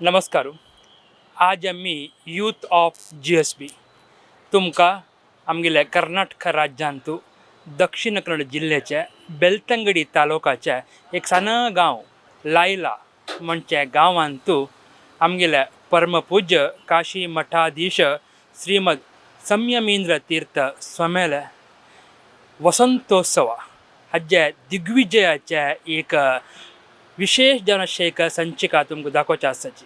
नमस्कार. आज आमी यूथ ऑफ GSB तुमकां आमगेल्या कर्नाटक राज्यांतू दक्षिण कन्नड जिल्ल्याच्या बेलतंगडी तालुकाच्या एक सान गांव लायला म्हणचे गांवांतू आमगेल्या परमपूज्य काशी मठाधीश श्रीमद संयमेंद्र तीर्थ स्वाम्याल्या वसंतोत्सव हाज्या दिग्विजयाच्या एक विशेश जावन अशें एक संचिका तुमकां दाखोवचें आसाची.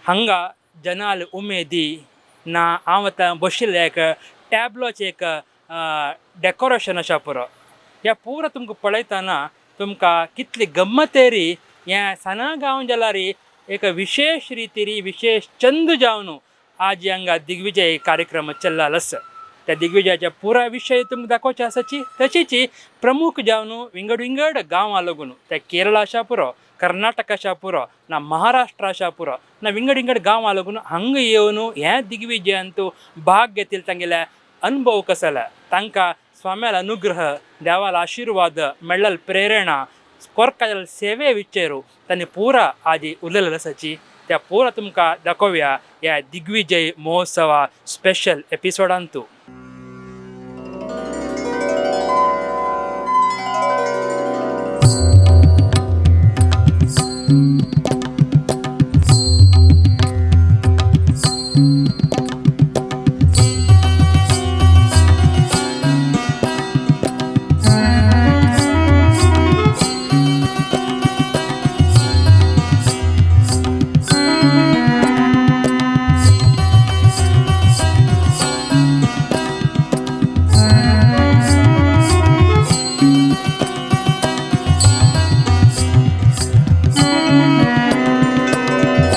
हांगा जनाल उमेदी ना हांव आतां बशिल्लें एक टॅबलोचें एक डेकोरेशन आसा पुरो ह्या पुरो तुमकां पळयतना तुमकां कितली गम्मतेरी ह्या सना गांव जाल्यार एक विशेश रितीरी विशेश चंद जावन आज हांगा दिग्विजय कार्यक्रम चल्लाल आसा. त्या दिग्विजयाच्या पुरा विशय तुमकां दाखोवचे आसाची. तशीच प्रमुख जावन विंगड विंगड गांवां लागून ते केरळ आसा पुरो, कर्नाटक आसा पुरो, ना महाराष्ट्र आसा पुरो, ना विंगड विंगड गांवां लागून हांगा येवन ह्या दिग्विजयांत भाग घेतिल्ले तांगेले अनुभव कसले, तांकां स्वाम्याल अनुग्रह, देवाल आशिर्वाद मेळ्ळेल प्रेरणा कोरकायल सेवे विचेरू तांणी पुरा आदी उलयलें आसाची. त्या पुरा तुमकां दाखोवया ह्या दिग्विजय महोत्सवा स्पेशल एपिसोडांतू.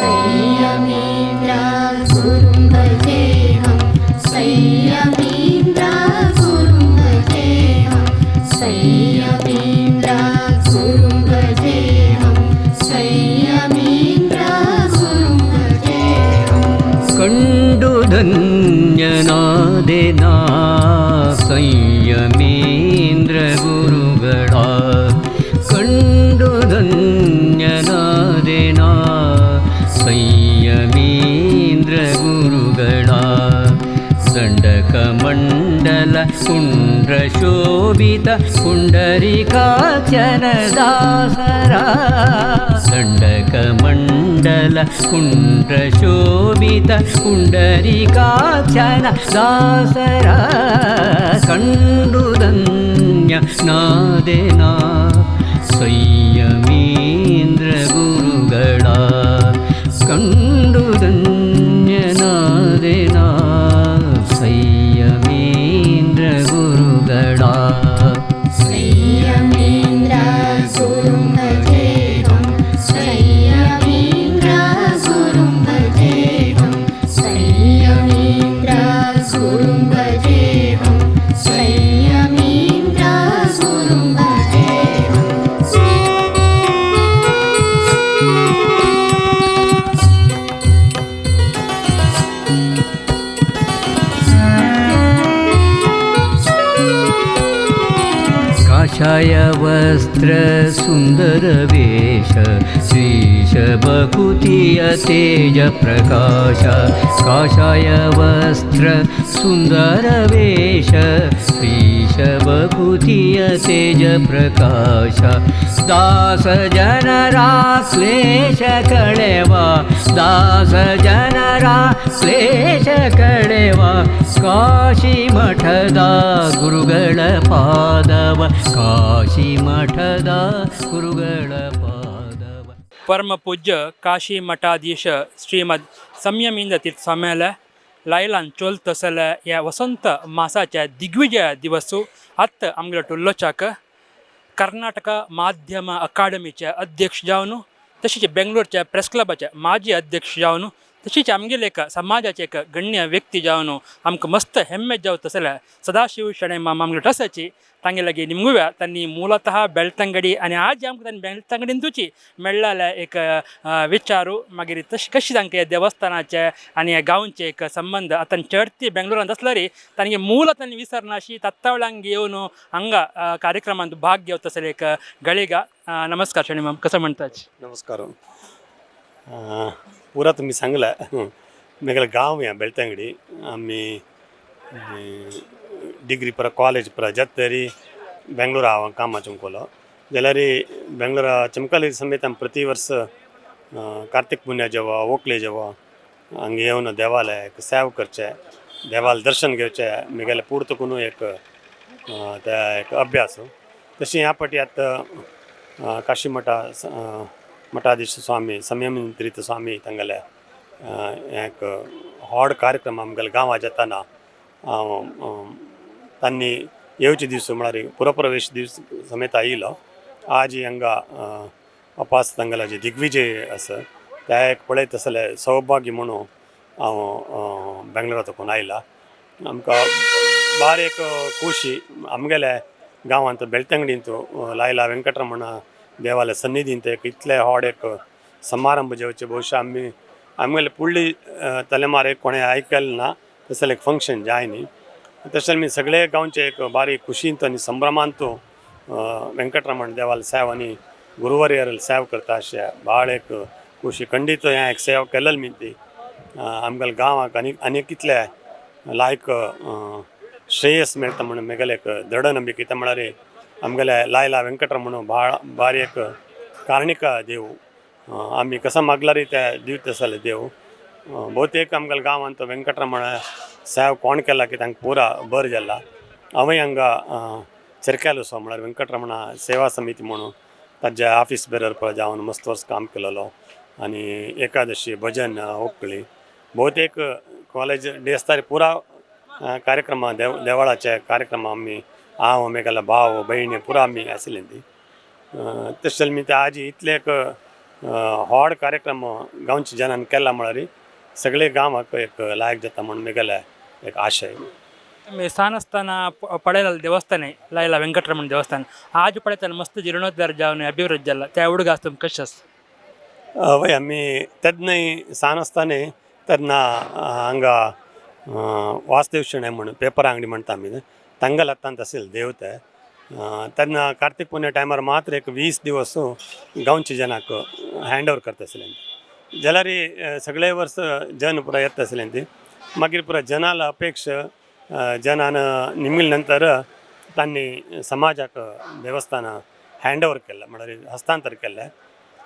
संयमेन्द्र गुरुं भजेऽहं, संयमेन्द्र गुरुं भजेऽहं, संयमेन्द्र गुरुं भजेऽहं, संयमेन्द्र गुरुं भजेऽहम्. ಕಂಡು ಧನ್ಯನಾದೆನಾ ಸಂಯಮೇಂದ್ರ ಗುರುಗಳ, ಕಂಡು ಧನ್ಯನಾದೆನಾ ಸಂಯಮೇಂದ್ರ ಗುರುಗಳ. ದಂಡಕ ಮಂಡಲ ಕುಂಡ್ರ ಶೋಭಿತ ಪುಂಡರಿಕಾಕ್ಷನ ದಾಸರ, ದಂಡಕ ಮಂಡಲ ಕುಂಡ್ರ ಶೋಭಿತ ಪುಂಡರಿಕಾಕ್ಷನ ದಾಸರ, ಕಂಡು ಧನ್ಯ ನಾದೆನಾ ಸಂಯಮೇಂದ್ರ ಗುರುಗಳ, ಕಂಡು ಧನ್ಯನಾದೆನಾ ಸಂಯಮೇಂದ್ರ ಗುರುಗಳ. संयमेन्द्र गुरुं भजेऽहं, संयमेन्द्र गुरुं भजेऽहं, संयमेन्द्र गुरुं भजेऽहं, संयमेन्द्र गुरुं भजेऽहम्. ಕಾಷಾಯ ವಸ್ತ್ರ ಸುಂದರ ವೇಷ ಶ್ರೀಶ ಬಕುತಿಯ ತೇಜ ಪ್ರಕಾಶ, ಕಾಷಾಯ ವಸ್ತ್ರ ಸುಂದರ ವೇಷ ಶ್ರೀಶ ಬಕುತಿಯ ತೇಜ ಪ್ರಕಾಶ. ದಾಸ ಜನರ ಕ್ಲೇಶ ಕಳೆವ, ದಾಸ ಜನರ ಕ್ಲೇಶ ಕಳೆವ, ಕಾಶಿ ಮಠದ ಗುರುಗಳ ಪಾದವ, ಕಾಶಿ ಮಠದ ಗುರುಗಳ ಪಾದವ. परमपूज्य काशी मठाधीश श्रीमद संयमेंद्र तीर्थ स्वाम्याले लायलान चोलत तसले ह्या वसंत मासाच्या दिग्विजय दिवसू आत्त आमगेलो टुल्लोचाक कर्नाटक माध्यम अकादमीचे अध्यक्ष जावन तशीच बेंगलोरच्या प्रेस क्लबाचे माजी अध्यक्ष जावन तशीच आमगेले एक समाजाचे एक गण्य व्यक्ती जावन आमकां मस्त हेम्मे जावं तसले सदाशिव शणै मामा आमगेलो आसाची. तांगे लागीं निमगुया तांणी ಮೂಲತಃ ಬೆಳ್ತಂಗಡಿ आनी आज आमकां तांणी बेळतंगडींतूच मेळ्ळेले एक विचारू, मागीर तशें कशें तांकां ह्या देवस्थानाचे आनी ह्या गांवचे एक संबंद. आतां चडती बेंगलोरांत आसल्यार तांगे मूल तांणी विसरनाशी तत्तावळांक येवन हांगा कार्यक्रमांत भाग घेवता तसले एक गळिगा. नमस्कार शणी माम, कसं म्हणताच? नमस्कार. पुरा तुमी सांगला. मेगेलो गांव ह्या बेळतंगडी. आमी डिग्री पुरा कॉलेज पुरा जाता तरी बेंगळूरा हांव कामा चमकोलो जाल्यार बेंगळूरा चमकली समेत आमी प्रति वर्स कार्तीक पुन्या जेवा ओकले जेवा हांगा येवन देवालयाक सेवा करचें, देवालें दर्शन घेवचें. मेगेलें पूर्त करून एक त्या एक अभ्यास. तशें ह्या पाटी आतां काशी मठा मठाधीश स्वामी संयमतीर्थ स्वामी तांगेले एक व्हड कार्यक्रम आमगेल्या गांवां जाताना हांव तांणी येवचे दीस म्हळ्यार पुरप्रवेश दीस समेत आयिल्लो. आज हांगा अपास तांगेलो जे दिग्विजय आसा त्या एक पळयत आसलें सौभाग्य म्हणून हांव बेंगलोरा साकून आयला. आमकां बार एक खोशी आमगेल्या गांवांत बेळतंगडींत लायला वेंकटरमण देवाले सन्निधींत एक इतले व्हड एक समारंभ जेवचे बहुशा आमी आमगेले फुडली तलेमार एक कोणें आयकलें ना तसलें एक फंक्शन जाय न्ही. तशें आमी सगळे गांवचे एक बारीक खुशींत आनी संभ्रमांत वेंकटरमण देवाले सेवा आनी गुरुवार सेवा करता अशें भाळ एक खुशी. खंडीत हें एक सेवा केलेली मी ती आमगेल्या गांवाक आनी आनी कितले लायक श्रेयस मेळटा म्हणून मेगेले एक दृढ नंबिके. कितें म्हळ्यार आमगेले लायला वेंकटरमण भाळ बारी एक कारणिक देव. आमी कसा मागल्यार ते दिवत आसले देव. बहुतेक आमगेल्या गांवांत वेंकटरमण सेवा कोण केला की तांकां पुरा बरें जाला. हांवूय हांगा चरक्यालो सो म्हळ्यार वेंकटरमण सेवा समिती म्हणून ताज्या ऑफीस बेरर पळय जावन मस्त वर्स काम केलेलो आनी एकादशी भजन ओकळी बहुतेक कॉलेज डेज पुरा कार्यक्रमा देवळाचे कार्यक्रम आमी हांव मेगेलो भाव भयणी पुरा आमी आसली ती. तशें जाल्यार ते आज इतले एक व्हड कार्यक्रम गांवच्या जनान केला म्हळ्यार सगळे गांवाक एक लायक जाता म्हणून मेगेले एक आशय. तुमी सान आसतना पळयलें देवस्थान लायला वेंकटरमण देवस्थान आज पळयतना मस्त जिर्णोद्धार जावन अभिवृद्धी जाला त्या उडगास तुमकां कशें आसा? वय आमी तेन्नाय सान आसतना तेन्ना हांगा वासदेव शणै म्हणून पेपर आंगडी म्हणटा आमी तांगेले हातांत आशिल्लें देव तें. तेन्ना कार्तीक पुनवे टायमार मात्र एक 20 दिवस गांवच्या जनाक हँड ओवर करता आसले. जाल्यार सगळे वर्स जन पुरा येता आसले ती. मागीर पुरा जनाला अपेक्षा जनान निमले नंतर तांणी समाजाक देवस्थान हँड ओवर केलें म्हळ्यार हस्तांतर केलें.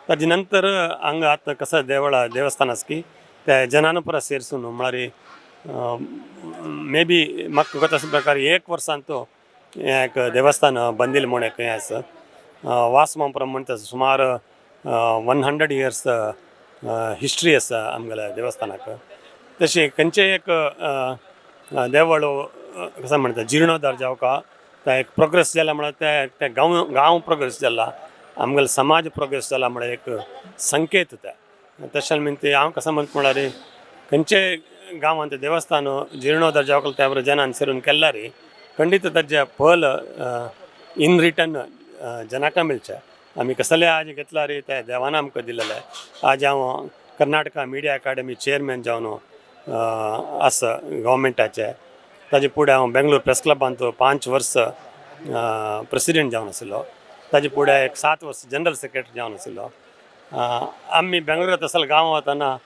ताजे नंतर हांगा आतां कसो देवळा देवस्थान आसा की ते जनान पुरा सेरसून म्हळ्यार मे बी म्हाका गोता प्रकार एक वर्सान तो एक देवस्थान बंदिल म्हूण एक हें आसा. वासमापुरम म्हणटा सुमार 100 इयर्स हिस्ट्री आसा आमगेल्या देवस्थानाक. तशें खंयचें एक देवळ कशें म्हणटा जिर्णोद्धार जावका ते एक प्रोग्रेस जाला म्हळ्यार ते गांव गांव प्रोग्रेस जाला आमगेलो समाज प्रोग्रेस जाला म्हळ्यार एक संकेत ते. तशें म्हणटा हांव कशें म्हणटा म्हळ्यार खंयचे गांवांत देवस्थान जिर्णोद्धार जावका त्या बरोबर जनान सेरून केल्यार खंडीत ताजें फल इन रिटर्न जनाका मेळचें. आमी कसले आज घेतल्यार ते देवान आमकां दिलेलें. आज हांव कर्नाटका मिडिया अकाडमी चेअरमॅन जावन आसा गव्हर्मेंटाचे. ताजे फुडें हांव बेंगलोर प्रेस क्लबांत 5 वर्स प्रेसिडेंट जावन आशिल्लो. ताजे फुडें एक 7 वर्स जनरल सेक्रेटरी जावन आशिल्लो. आमी बेंगलोरांत आसले गांवां वतना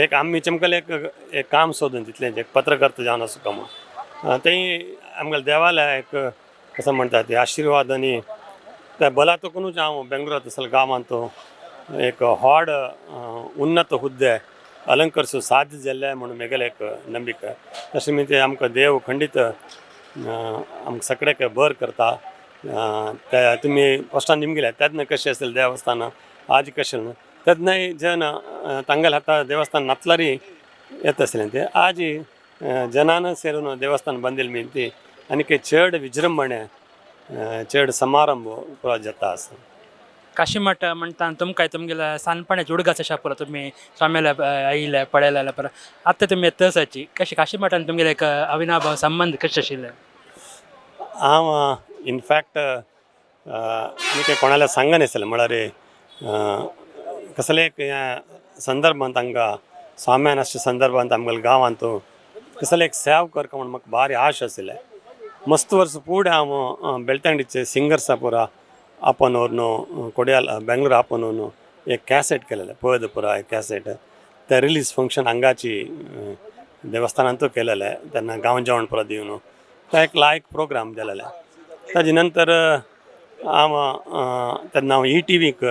एक आमी चमकले एक एक काम सोदून तितलें एक पत्रकर्ता जावन आसूं काय म्हूण थंय आमगेल्या देवाल्या एक कसो म्हणटा ते आशिर्वाद आनी त्या बलातकूनच हांव बेंगलोरांत आसले गांवांत एक व्हड उन्नत हुद्दे अलंकरचो साध्य जाल्लें म्हणून मेगेलें एक नंबिका. तशें म्हणजे आमकां देव खंडीत आमकां सगळ्याक बर करता. त्या तुमी फस्टान निमगेले तेन्ना कशें आसलें देवस्थान आज कशें तेन्नाय जन तांगेले हाता देवस्थान नातल्यारय येता आसलें ते. आज जनान सेरून देवस्थान बांदिल्लें न्ही ती आनीक चड विजृंभणे चड समारंभ जाता आसा. काशीमठ म्हणटा तुमकां तुमगेल्या सानपणाचे उडगास अशें पुरो तुमी स्वाम्याला आयिल्ले पळयलें परत आतां तुमी तसाची कशें काशीमठान तुमगेले एक अविनाभाव संबंद कशें आशिल्ले? हांव इनफॅक्ट आनी कोणाल्या सांगनासलें म्हळ्यार कसले एक ह्या संदर्भांत हांगा स्वाम्यान आसच्या संदर्भांत आमगेल्या गांवांत कसले एक सेवा करता म्हूण म्हाका भारी आश आशिल्लें. मस्त वर्स फुडें हांव बेळतंगडीचे सिंगर्सा पुरा आपोवन व्हरून कोडियाल बेंगलोर आपोवन व्हरून एक कॅसेट केलेलें पद पुरा एक कॅसेट ते रिलीज फंक्शन हांगाची देवस्थानांतू केलेलें तेन्ना गांव जेवण पुरा दिवन ते एक लायक प्रोग्राम जालेले. ताजे नंतर हांव तेन्ना हांव ईटीव्हीक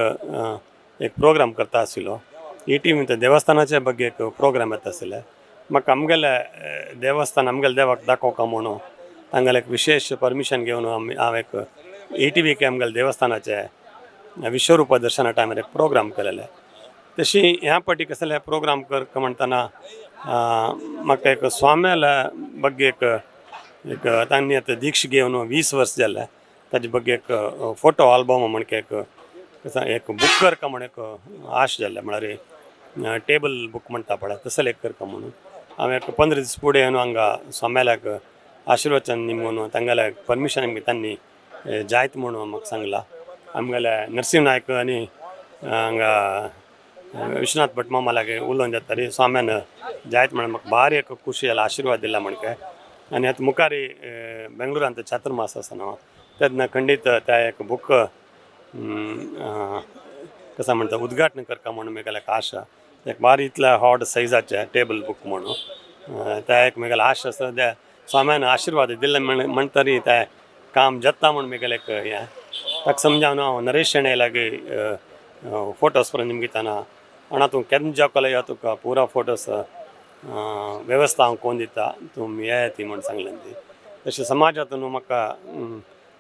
एक प्रोग्राम करता आशिल्लो. ईटीव्ही देवस्थानाचे ಬಗ್ಗೆ एक प्रोग्राम येता आशिल्ले. म्हाका आमगेले देवस्थान आमगेले देवाक दाखोवका म्हणून तांगेले एक विशेश परमिशन घेवन आमी हांव एक ईटीव्हीक आमगेले देवस्थानाचे विश्वरूप दर्शना टायमार एक प्रोग्राम केलेले. तशी ह्या पाटी कसले प्रोग्राम कर म्हणटना म्हाका एक स्वाम्याल्या ಬಗ್ಗೆ एक एक तांणी आतां दीक्ष घेवन 20 वर्स जाले ताजे ಬಗ್ಗೆ एक फोटो आल्बम म्हणके एक एक बूक करका म्हण एक आश जाल्ले, म्हळ्यार टेबल बूक म्हणटा पळय तसले एक करका म्हणून हांवें एक 15 दीस फुडें येवन हांगा स्वाम्याल्याक आशिर्वचन निमून तांगेले परमिशन आमकां तांणी जायत म्हणून म्हाका सांगलां. आमगेले नरसिंह नायक आनी हांगा विश्वनाथ भट मामा लागीं उलोवन जाता रे स्वाम्यान जायत म्हणून म्हाका भारी एक खुशी जाला, आशिर्वाद दिला म्हणके. आनी आतां मुखार बेंगलोरांत चातुर्मास आसा न्हू तेन्ना खंडीत त्या एक बूक कसो म्हणटा उद्घाटन करता म्हणून म्हगेले एक आशा, एक बारी इतल्या हॉट सायजाचे टेबल बूक म्हणून त्या एक म्हगेले आशा आसा. त्या स्वाम्यान आशिर्वाद दिले म्हणटरी ते काम जाता म्हूण म्हगेलें एक हें ताका समजावन हांव नरेश शेणै लागीं फोटोस पर्यंत निमगिताना अणा तूं केन्ना जावकले या तुका पुरा फोटोस वेवस्था हांव कोन्न दिता तूं येयात ती म्हूण सांगलें ती. तशें समाजांत न्हू म्हाका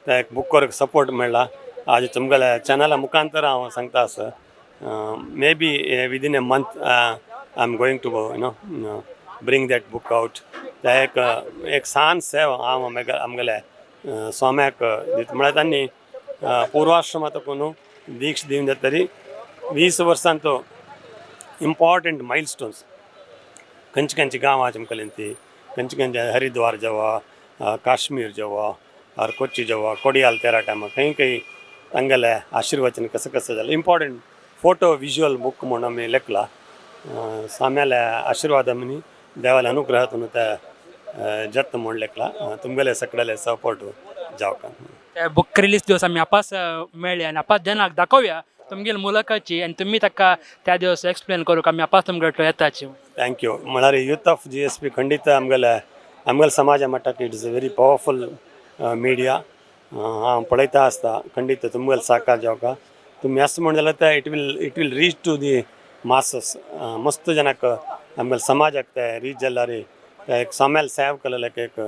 त्या एक बूक करूंक सपोर्ट मेळ्ळा. आज तुमगेल्या चॅनला मुखांतर हांव सांगता आसा, maybe within a month I am going to bring that book out. त्या एक एक सान सेवा हांव आमगेल्या स्वाम्याक दिता. म्हळ्यार तांणी पूर्वाश्रमांत दीक्ष दिवन जातरी 20 वर्सां तो इम्पॉर्टंट मायल स्टोन्स खंयचे खंयचे गांवां तुमकां ती खंयचे खंयचे हरिद्वार जावं, काश्मीर जावं, और कोच्ची जावं, कोडियाल तेरा टायमार खंय खंय तांगेले आशिर्वचन कसं कसं जालें इम्पॉर्टंट फोटो विज्युअल बूक म्हणून आमी लेखला. स्वाम्याल्या आशिर्वादांनी देवाल्या अनुग्रहातून त्या जत्न म्हूण लेखला. तुमगेले सगळ्याले सपोर्ट जावका. ते बुक रिलीज दिवस आमी आपास मेळ्ळे आनी आपास जनाक दाखोवया तुमगेली मुलाखतची आनी तुमी ताका त्या दिवस एक्सप्लेन करूंक आमी आपास तुमगे येताची. Thank you. म्हळ्यार यूथ ऑफ जीएसपी खंडीत आमगेले आमगेले समाजा मट्टाक it is a very powerful media. हांव पळयता आसता. खंडीत तुमगेले सहकार जावका. तुमी अशें म्हण जाल्यार ते it will reach to the masses. मस्त जनाक आमगेले समाजाक ते रीच जाल्यार ते एक समाज सेव केलेले एक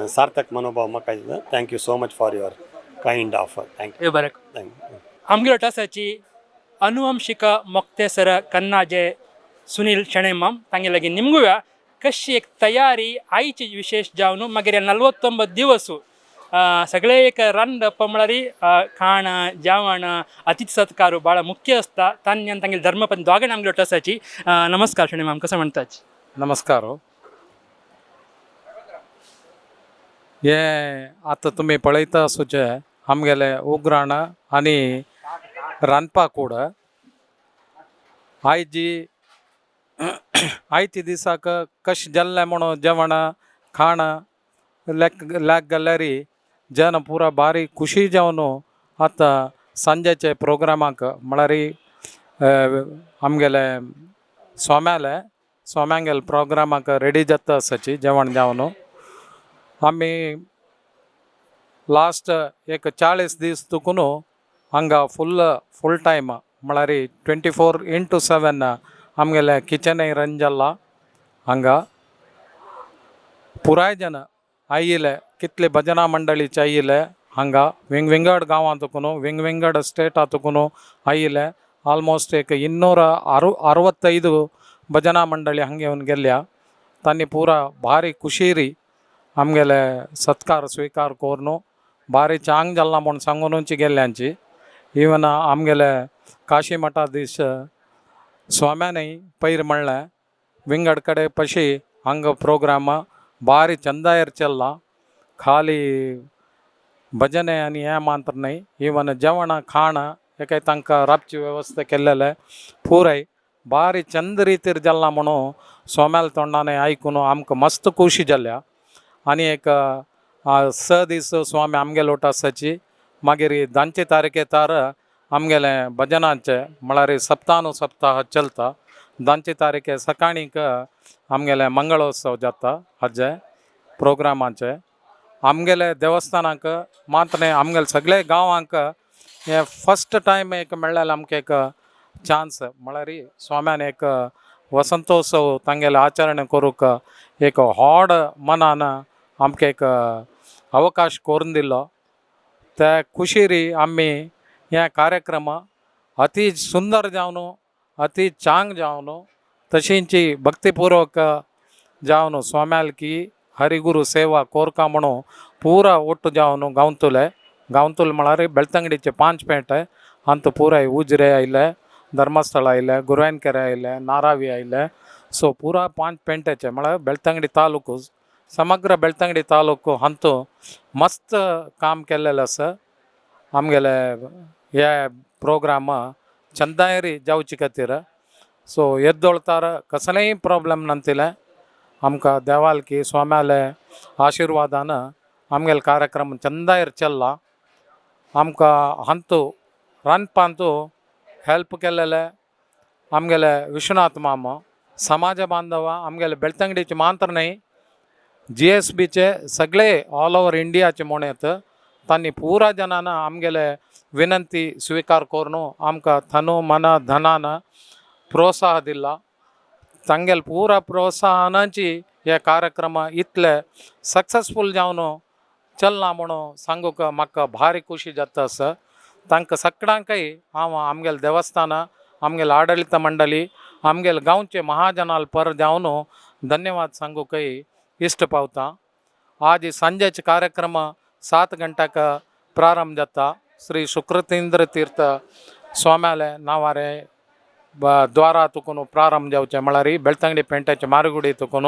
सार्थक मनोभाव म्हाका दिता. Thank you so much for your kind offer. Thank you. हे बरें. Thank you. आमगेलो टासाची अनुवंशिक मोक्तेसर कन्नाजे सुनील शणैमाम तांगे लागीं निमगुया कशी एक तयारी आयची विशेष जावन मागीर 49 दिवस सगळे एक रांदप म्हळ्यार खाण जेवण अतिथी सत्कार ಭಾಳ मुख्य आसता. तान्य आनी तांगेले धर्मपत्नी दोगांय आमगेलो टसाची. नमस्कार शणैमाम, कसं म्हणताच? नमस्कार. हे आतां तुमी पळयता आसूचे आमगेले उग्राण आनी रांदपा कूड. आयज जी आयच्या दिसाक कशें जाल्लें म्हणून जेवण खाण लेक लेक गेल्यार जन पुरा बारी खुशी जावन आतां सांजेचे प्रोग्रामाक म्हळ्यार आमगेले सोम्याले सोम्यांगेले प्रोग्रामाक रेडी जाता आसाची जेवण जावन. आमी लास्ट एक 40 दीस तुकून हांगा फुल फूल टायम म्हळ्यार 24x7 आमगेलें किचनय रन जालां. हांगा पुराय जन आयिल्ले, कितले भजना मंडळीचे आयिल्ले, हांगा विंग विंगड गांवां तुकून विंग विंगड स्टेटा तुकून आयिल्ले. ಆಲ್ಮೋಸ್ಟ್ एक 265 ಭಜನಾ ಮಂಡಳಿ ಹಂಗೆ येवन गेल्या. तांणी पुरा भारी खुशीरी आमगेले सत्कार स्विकार करून भारी चांग जाला म्हूण सांगूनच गेल्ल्यांची. इवन आमगेले काशी मठाधीश स्वाम्यानय पयर म्हणलें विंगड कडेन पशी हांगा प्रोग्राम भारी चंदायर चल्ला. खाली भजने आनी हें मात्र न्हय, इवन जेवण खाण एकाय तांकां राबची वेवस्था केल्लेले पुराय भारी चंद रितीर जाला म्हणून सोम्याल तोंडान आयकून आमकां मस्त खुशी जाल्या. आनी एक 6 दीस स्वामी आमगेलो आसाची, मागीर धांचे तारखे तार आमगेलें भजनाचें म्हळ्यार सप्तानुसप्ताह चलता. 10 तारखे सकाळीक आमगेलें मंगळोत्सव जाता. हाजे प्रोग्रामाचें आमगेले देवस्थानाक मात न्हय, आमगेले सगळे गांवांक हें फस्ट टायम एक मेळ्ळेलें आमकां एक चान्स, म्हळ्यार स्वाम्यान एक वसंतोत्सव तांगेलें आचरण करूंक एक व्हड मनान आमकां एक अवकाश करून दिलो. ते खुशीरी आमी हे कार्यक्रम अती सुंदर जावन, अती चांग जावन, तशींची भक्तीपुर्वक जावन स्वाम्यालकी हरिगुरू सेवा कोरका म्हणून पुरा ಒಟ್ಟು जावन गांवतुले गांवतुले म्हळ्यार बेಳ್तंगडीचे पांच पेंटे अंत पुराय उजरे आयले, धर्मस्थळ आयले, गुरवायनकेरे आयले, नारावी आयले. सो पुरा पांच पेंटेचे म्हळ्यार बेಳ್तंगडी तालुको, समग्र बेಳ್तंगडी तालुको हांतू मस्त काम केल्लेलें आसा. आमगेले हे प्रोग्राम चंदायरी जावचे खातीर सो येद्दोळतार कसलेंय प्रोब्लम नातिलें आमकां देवालकी स्वाम्याले आशिर्वादान आमगेले कार्यक्रम चंदायर चल्ला. आमकां हांतू रांदपांतू हेल्प केल्लेले आमगेले विश्वनाथ मामा, समाज बांधव आमगेले बेಳ್तंगडीचे मात्र न्हय, जीएसबीचे सगळे ऑल ओवर इंडियाचे म्हूण येत तांणी पुरा जनान आमगेले विनंती स्विकार करून आमकां तनु मन धनान प्रोत्साह दिला. तांगेले पुरा प्रोत्साहनाची हे कार्यक्रम इतले सक्सेसफूल जावन चल्ला म्हणून सांगूंक म्हाका भारी खुशी जाता आसा. तांकां सगळ्यांकय हांव आमगेले देवस्थान, आमगेले आडळीत मंडळी, आमगेले गांवचे महाजनाल पर जावन धन्यवाद सांगूंकय इश्ट पावता. आज सांजेचे कार्यक्रम 7 गंट्याक प्रारंभ जाता. श्री सुकृतींद्र तीर्थ स्वाम्याले नांवारे ದ್ವಾರ ತುಕುನು ಪ್ರಾರಂಭ जावचें, म्हळ्यार बेळतंगडी पेंट्याचे मारगुडी तुकून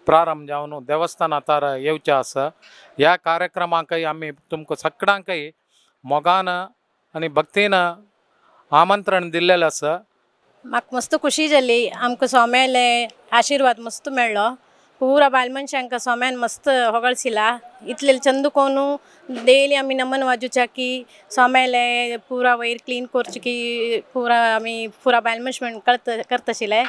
प्रारंभ जावन देवस्थान तार येवचें आसा. ह्या कार्यक्रमाकय आमी तुमकां सगळ्यांकय मोगान आनी भक्तीन आमंत्रण दिल्लेलें आसा. म्हाका मस्त खुशी जाली. आमकां स्वाम्याले आशिर्वाद मस्त मेळ्ळो. पुरा बायल मनशांक स्वाम्यान मस्त होगळसिला. इतले चंद कोनू डेली आमी नमन वाजूच्या की स्वाम्याले पुरा वयर क्लीन करचे की पुरा आमी पुरा बायल मनश म्हण करत करताशिल्ले.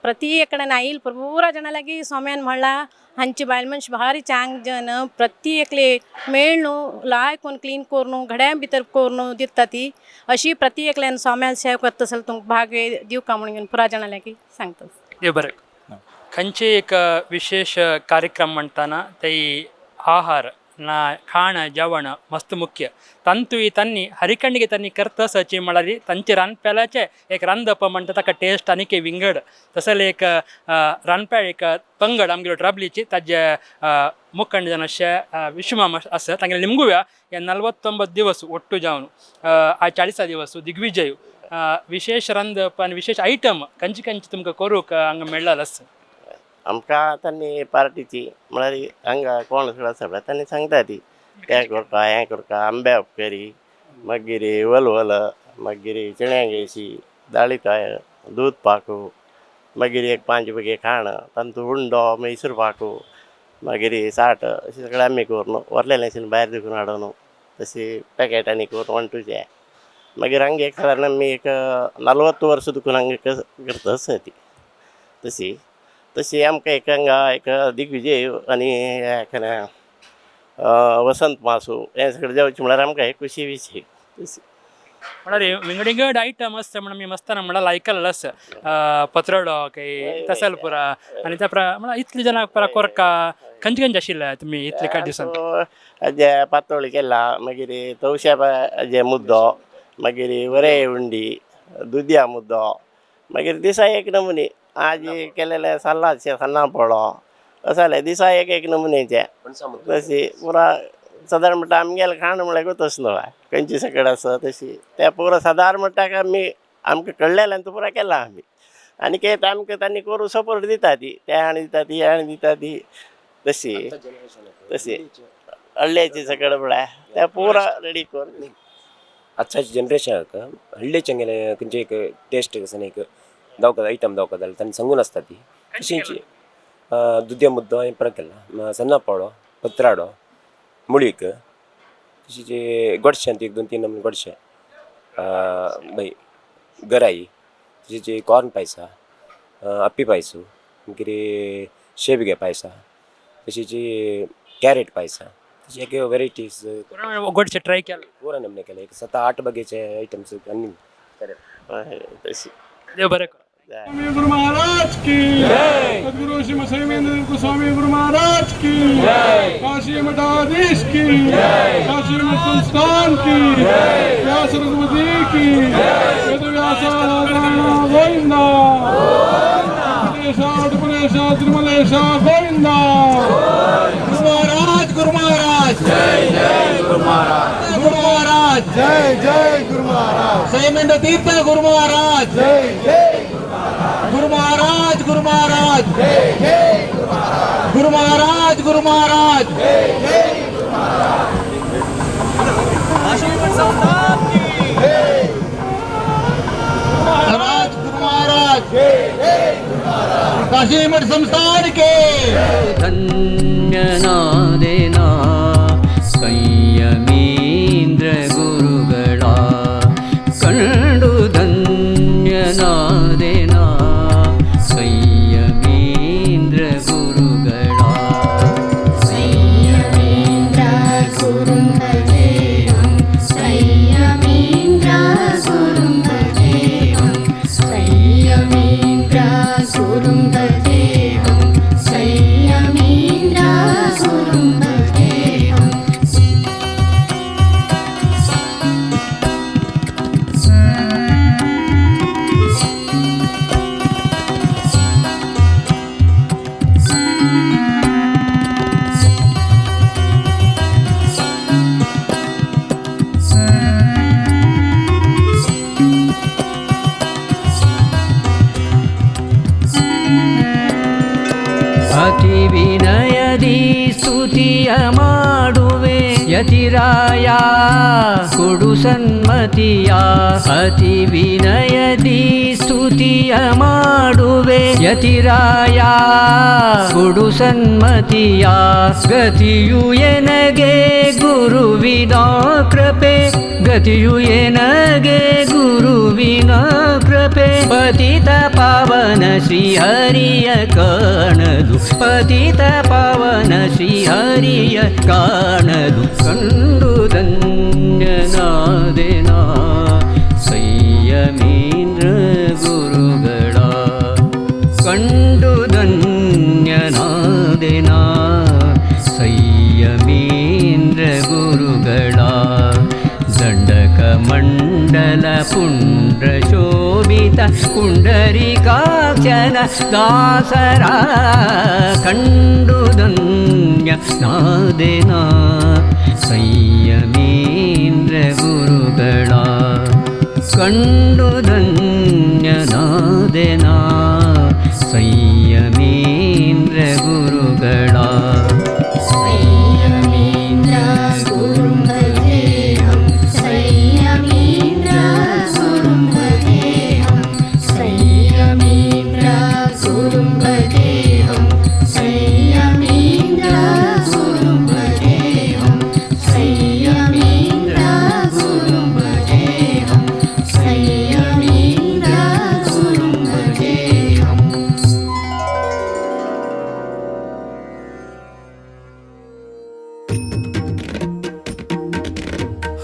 प्रति कडेन आयल पुरा जाणा लागीं स्वाम्यान म्हणला हांची बायल मनश भारी चांग जन, प्रति एकले मेळ न्हू लाय कोन्न क्लीन करून घड्या भितर करून दिता ती. अशी प्रति एकल्यान स्वाम्यान सेवा करता आसल्यार तुमकां भाग दिवका म्हणून पुरा जाणा लागीं सांगता. देव बरें. खंयचे एक विशेष कार्यक्रम म्हणटाना तै आहार ना खाण जेवण मस्त मुख्य. तांतूय तांणी हरिकंडिके तांणी करता सची म्हळ्यार तांचे रांदप्याचे एक रांदप म्हणटा ताका टेस्ट आनीक विंगड. तसले एक रांदप्या एक पंगड आमगेलो ट्राबलीची, ताजे मुखंड जावन अशे विश्वमाम आसा. तांगेले निमगुव्या हे 49 दिवस ಒಟ್ಟು जावन आज 40 दिवस दिग्विजय विशेष रांदप आनी विशेष आयटम खंयचे खंयचे तुमकां करूंक हांगा मेळ्ळां आसा? आमकां तांणी पार्टीची म्हळ्यार हांगा कोण सगळो आसा पळय तांणी सांगता ती तें करता हें करता. आंब्या उपकरी, मागीर वलवल, मागीर चिण्यांगेशी, दाळीकाय, दूद पाकू, मागीर एक पांच बगे खाण तांतू उंडो, मैसूर पाकू, मागीर साठ अशें सगळें आमी करून व्हरलेलें भायर दुकून हाडून तशी पॅकेटांनी करून वांटूचें. मागीर हांगा एक सादारण आमी एक 40 वर्सां दुकून हांगा करता आसा ती. तशी तशी आमकां एक हांगा एक दिग्विजय आनी हें वसंत मासू हें सगळें जावचें म्हळ्यार आमकां एक खुशी विशय तशी. म्हळ्यार विंगड विंगड आयटम आसता म्हणून आमी मस्ताना म्हणल्यार आयकल्लें आसा पत्रडो काही तसल पुरा आनी त्या प्रा म्हळ्यार इतले जाणां पुरा कोरका खंयचे खंयचे आशिल्ले तुमी इतले कांय दिसान? अजे पातोळी केला, मागीर तवश्या जे मुद्दो, मागीर वरे उंडी, दुदया मुद्दो, मागीर दिसा एक नमुने आज केलेले सल्लाचे सन्ना पोळो अशें जालें. दिसा एक एक नमुनेचे तशी पुरा सादारण म्हणटा आमगेलें खाण म्हळ्यार तस न्हू खंयची सकड आसा तशी ते पुरा सादारण म्हणटा आमी आमकां कळ्ळेलें तो पुरा केला आमी. आनी कितें आमकां तांणी करूं सपोर्ट दिता ती ते आनी दिता ती आनी दिता ती तशी तशी हळ्ळेची सकड म्हळ्यार ते पुरा रेडी करून. आतांच्या जनरेशनाक हल्लेचेंगेले खंयचे एक टेस्ट कसन एक दावका आयटम दावका जाल्यार तांणी सांगून आसता ती तशींची दुदया मुद्दो हांवें परत केला, सन्ना पावडो, पत्राडो, मुळीक, तशीच गोडशें एक दोन तीन नमुने गोडशें. मागीर गराई, तशेंच कॉर्न पायस आहा, अप्पी पायस, मागीर शेवगे पायस आहा, तशेंच कॅरेट पायस आहा. तशें एक वेरायटीज. गोडशें ट्राय केलां? पुरा नमने केले, एक 7-8 बगेचे आयटम्स आनी हय, तशी. देव बरें करूं. गुरु महाराज की जय! सदगुरु श्री मसैमेंद्र स्वामी गुरु महाराज की जय! काशी मठाधीश की जय! काशी मठ संस्थान की जय! व्यास रघुपति की जय! वेद व्यास नारायण गोविंदा, वेंकटेश, तिरुमलेश गोविंदा! गुरु महाराज, गुरु महाराज, जय जय गुरु महाराज, गुरु महाराज, जय जय गुरु महाराज, सैमेंद्र तीर्थ गुरु महाराज, जय जय गुरु महाराज, गुरु महाराज, गुरु महाराज, गुरु महाराज. महाराज, गुरु महाराज, काशी मठ संस्थान के. ಧನ್ಯನಾದೆನಾ ಸಂಯಮೀಂದ್ರ ಗುರುಗಳ ಕಂಡು ಧನ್ಯನಾದೆನಾ ಸಂಯಮೀಂದ್ರ ಗುರುಗಳ. संयमेन्द्र गुरुं भजेऽहं, संयमेन्द्र गुरुं भजेऽहं, संयमेन्द्र गुरुं भजेऽहं, संयमेन्द्र गुरुं भजेऽहम्. ಅತಿ ವಿನಯದಿ ಸ್ತುತಿಯ ಮಾಡುವೆ ಯತಿರಾಯ, ಕೊಡು ಸನ್ಮತಿಯ. ಅತಿ ವಿನಯದಿ ಸ್ತುತಿಯ ಮಾಡುವೆ ಯತಿರಾಯ, ಕೊಡು ಸನ್ಮತಿಯ. ಗತಿಯು ಎನಗೆ ಗುರುವಿನ ಕೃಪೆ, ಗತಿಯು ಎನಗೆ ಗುರುವಿನ ಕೃಪೆ. ಪತಿತ ಪಾವನ ಶ್ರೀಹರಿಯ ಕಾಣಲು, ಪತಿತ ಪಾವನ ಶ್ರೀಹರಿಯ ಕಾಣಲು ಕಂಡು ಧನ್ಯನಾದೆನಾ ಸಂಯಮೀಂದ್ರ ಗುರುಗಳ ಕಂಡು ಧನ್ಯನಾದೆನಾ ಸಂಯಮೀಂದ್ರ ಗುರುಗಳ. ದಂಡಕ ಮಂಡಲ ಪುಂಡ್ರ ಶೋಭಿತ ಪುಂಡರಿಕಾಕ್ಷನ ದಾಸರ ಕಂಡು ಧನ್ಯನಾದೆನಾ ಸಂಯಮೀಂದ್ರ ಗುರುಗಳ ಕಂಡು ಧನ್ಯನಾದೆನಾ ಸಂಯಮೀಂದ್ರ ಗುರುಗಳ. संयमेन्द्र गुरुं भजेऽहं, संयमेन्द्र गुरुं भजेऽहं, संयमेन्द्र गुरुं भजेऽहं, संयमेन्द्र गुरुं भजेऽहं, संयमेन्द्र गुरुं भजेऽहं, संयमेन्द्र गुरुं भजेऽहम्.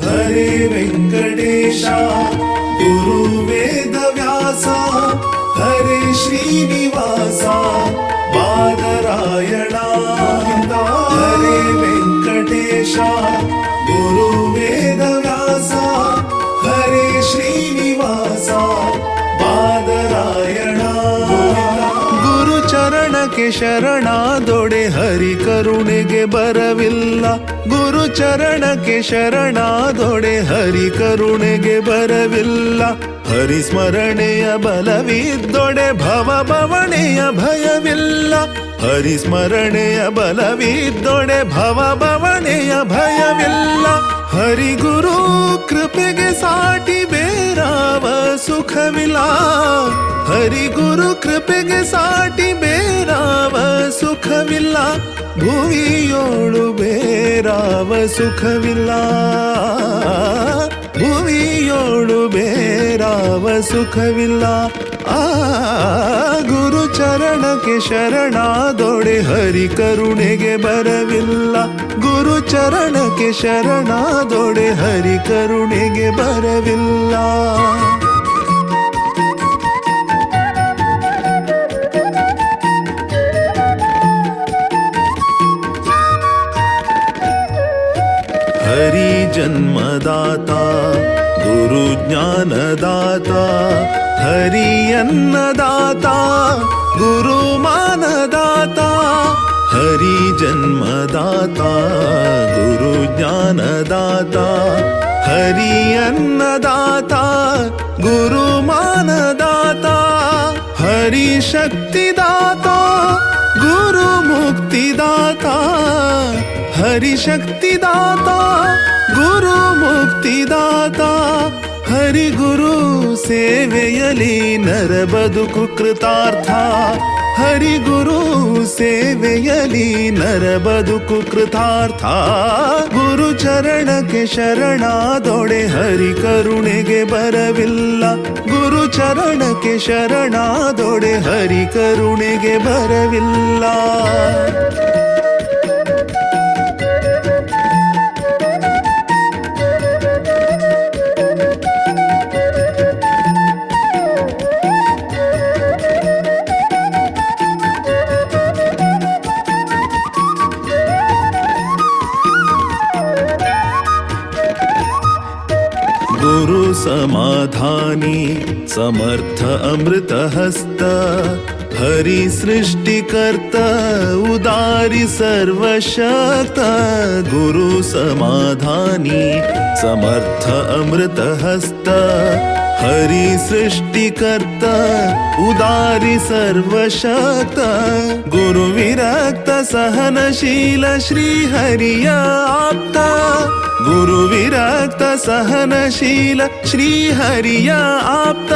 हरे वेंकटेश गुरु वेदव्यास, हरे श्रीनिवास बादरायण. हरे वेंकटेश गुरु वेदव्यास, हरे श्रीनिवास बादरायण. ಗುರು ಚರಣಕ್ಕೆ ಶರಣಾದೊಡೆ ಹರಿ ಕರುಣೆಗೆ ಬರವಿಲ್ಲ, ಗುರು ಚರಣಕ್ಕೆ ಶರಣಾದೊಡೆ ಹರಿ ಕರುಣೆಗೆ ಬರವಿಲ್ಲ. ಹರಿ ಸ್ಮರಣೆಯ ಬಲವಿದ್ದೊಡೆ ಭವ ಭವಣೆಯ ಭಯವಿಲ್ಲ, ಹರಿ ಸ್ಮರಣೆಯ ಬಲವಿದ್ದೊಡೆ ಭವ ಭವಣೆಯ ಭಯವಿಲ್ಲ. ಹರಿಗುರು ಕೃಪೆಗೆ ಸಾಟಿ ಬೇರಾವ ಸುಖವಿಲ್ಲ, ಹರಿಗುರು ಕೃಪೆಗೆ ಸಾಟಿ ಬೇರಾವ ಸುಖವಿಲ್ಲ, ಭುವಿಯೋಳು ಬೇರಾವ ಸುಖವಿಲ್ಲ, ಭುವಿಯೋಳು ಲೋಕದೋಳು ಬೇರಾವ ಸುಖವಿಲ್ಲ. ಆ ಗುರು ಚರಣಕ್ಕೆ ಶರಣಾದೊಡೆ ಹರಿ ಕರುಣೆಗೆ ಬರವಿಲ್ಲ. ಗುರು ಚರಣಕ್ಕೆ ಶರಣಾದೊಡೆ ಹರಿ ಕರುಣೆಗೆ ಬರವಿಲ್ಲ. ಹರಿ ಜನ್ಮದಾತ ಗುರು ಜ್ಞಾನದಾತ, ಹರಿ ಅನ್ನದಾತ ಗುರು ಮಾನದಾತ. ಹರಿ ಜನ್ಮದಾತ ಗುರು ಜ್ಞಾನದಾತ, ಹರಿ ಅನ್ನದಾತ ಗುರು ಮಾನದಾತ. ಹರಿ ಶಕ್ತಿದಾತ ಗುರು ಮುಕ್ತಿದಾತ, ಹರಿ ಶಕ್ತಿದಾತ ಗುರು ಮುಕ್ತಿದಾತ. ಹರಿ ಗುರು ಸೇವೆಯಲಿ ನರ ಬದುಕು ಕೃತಾರ್ಥ, ಹರಿ ಗುರು ಸೇವೆಯಲಿ ನರ ಬದುಕು ಕೃತಾರ್ಥ. ಗುರು ಚರಣಕ್ಕೆ ಶರಣಾದೊಡೆ ಹರಿ ಕರುಣೆಗೆ ಬರವಿಲ್ಲ. ಗುರು ಚರಣಕ್ಕೆ ಶರಣಾದೊಡೆ ಹರಿ ಕರುಣೆಗೆ ಬರವಿಲ್ಲ. ಗುರು ಸಮಾಧಾನಿ ಸಮರ್ಥ ಅಮೃತಹಸ್ತ, ಹರಿ ಸೃಷ್ಟಿಕರ್ತ ಉದಾರಿ ಸರ್ವಶಕ್ತ. ಗುರು ಸಮಾಧಾನಿ ಸಮರ್ಥ ಅಮೃತಹಸ್ತ, ಹರಿ ಸೃಷ್ಟಿಕರ್ತ ಉದಾರಿ ಸರ್ವಶಕ್ತ. ಗುರು ವಿರಕ್ತ ಸಹನಶೀಲ ಶ್ರೀ ಹರಿಯ ಆಪ್ತ, ಗುರು ವಿರಕ್ತ ಸಹನಶೀಲ ಶ್ರೀ ಹರಿಯ ಆಪ್ತ.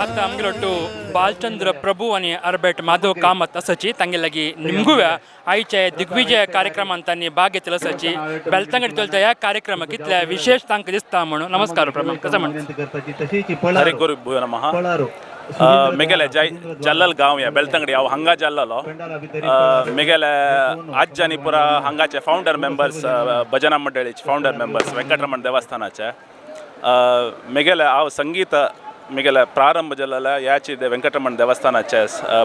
आतां आमगेलो ಒಟ್ಟು ಬಾಲಚಂದ್ರ ಪ್ರಭು आनी अरबेट माधव कामत आसाची तांगे लागीं निमगुव्या आयचे दिग्विजय कार्यक्रम तांणी भाग घेतलो आसाची बेलतंगडी चलता ह्या कार्यक्रमाक कितल्या विशेष तांकां दिसता म्हणून. नमस्कार प्रभू, कसं म्हणटा? हरी गुरु भुयो नमः. मेगेले जल्लल गांव या बेलतंगडी हांव हांगा जाल्लो. मेगेले आज्जानी पुरा हांगाचे फावंडर मेंबर्स, भजना मंडळीचे फावंडर मेंबर्स वेंकटरमण देवस्थानाचे. मेगेले हांव संगीत मेगेले प्रारंभ जाल्ले ह्याची वेंकटरमण देवस्थानाचे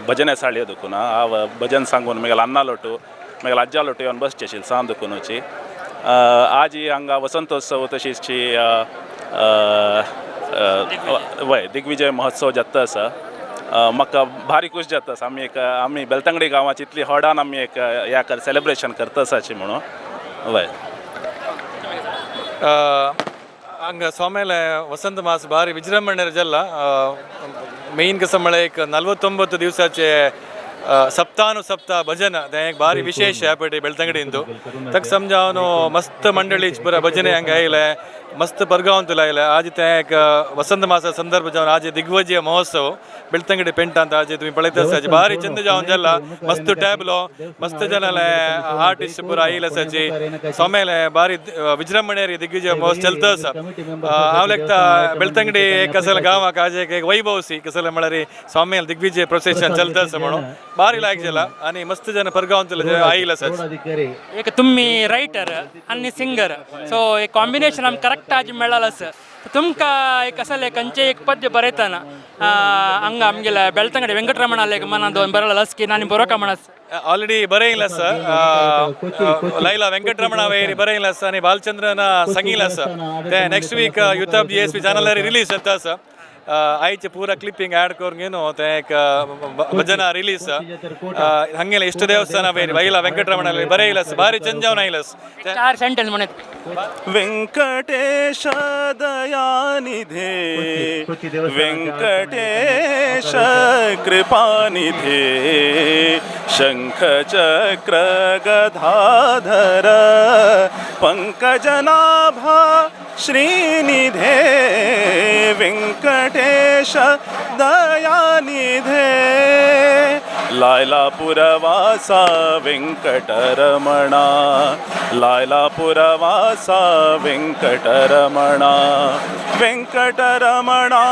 भजने साळयो दुखून हांव भजन सांगून मेगेले अन्ना लोटू मेगेले आज्जा लोटू येवन बसचे शिल्सां दुखूनची. आजी हांगा वसंतोत्सव तशीच वय दिग्विजय महोत्सव जाता आसा. म्हाका भारी खूश जाता आसा. आमी एक आमी बेलतंगडी गांवाची इतली व्हडान आमी एक ह्या सेलिब्रेशन करता आसाची म्हणून. वय ಹಂಗೆ ಸ್ವಾಮಿಲೆ ವಸಂತ ಮಾಸ ಭಾರಿ ವಿಜೃಂಭಣೆ ಜಲ್ಲ. ಮೇನ್ कसं म्हळ्यार एक 49 दिवसाचे सप्तानुसप्ता भजन तें एक भारी विशेष ह्या पळय बेलतंगडींतू. ताका समजावन मस्त मंडळी पुरा भजने हांगा आयले, मस्त परगांव आयले. आज तें एक वसंत मासा संदर्भ जावन आज दिग्विजय महोत्सव बेलतंगडी पेंटांत आज तुमी पळयत आसाची भारी चंद जावन जाला. मस्त टॅबलो मस्त जनाले आर्टिस्ट पुरा आयले आसाची. सोमेले भारी विजृंभणे दिग्विजय महोत्सव चलता आसा. हांव लेखता बेलतंगडी एक कसले गांवाक आज एक वैभव सी कसले म्हळ्यार स्वामील दिग्विजय प्रोसेशन चलता आसा म्हणून भारी लायक जाला आनी मस्त जन परगांव आयले आसाची. एक तुम्ही रायटर आनी सिंगर, सो एक कॉम्बिनेशन आमकां करेक्ट आज मेळ्ळां आसा. तुमकां एक असले खंयचें एक पद्य बरयतना हांगा आमगेल्या बेलतंगडी वेंकटरमणाले मनान दोन बरयला की आनी बरोवका म्हणस? ऑलरेडी बरयला आसा. लैला वेंकटरमणा वयर बरयला आसा आनी बालचंद्रन संगील आसा. ते next week युथब G S P चॅनलार release जाता आसा. आयचे पुरा क्लिपिंग ॲड करून घेवन तें एक भजना रिलीज हांगेले इश्ट देवस्थाना वयर वैला वेंकटरमणा बरयला आसा. भारी चंद जावन आयला. चार सेंटेन्स म्हणत. वेंकटेश दयानिधे, वेंकटेश कृपानिधे, शंख चक्र गदाधर पंकजनाभा श्रीनिधे वेंकटेश दयानिधे लायलापुरवासा वेंकटरमणा लायलापुरवासा वेंकटरमणा वेंकटरमणा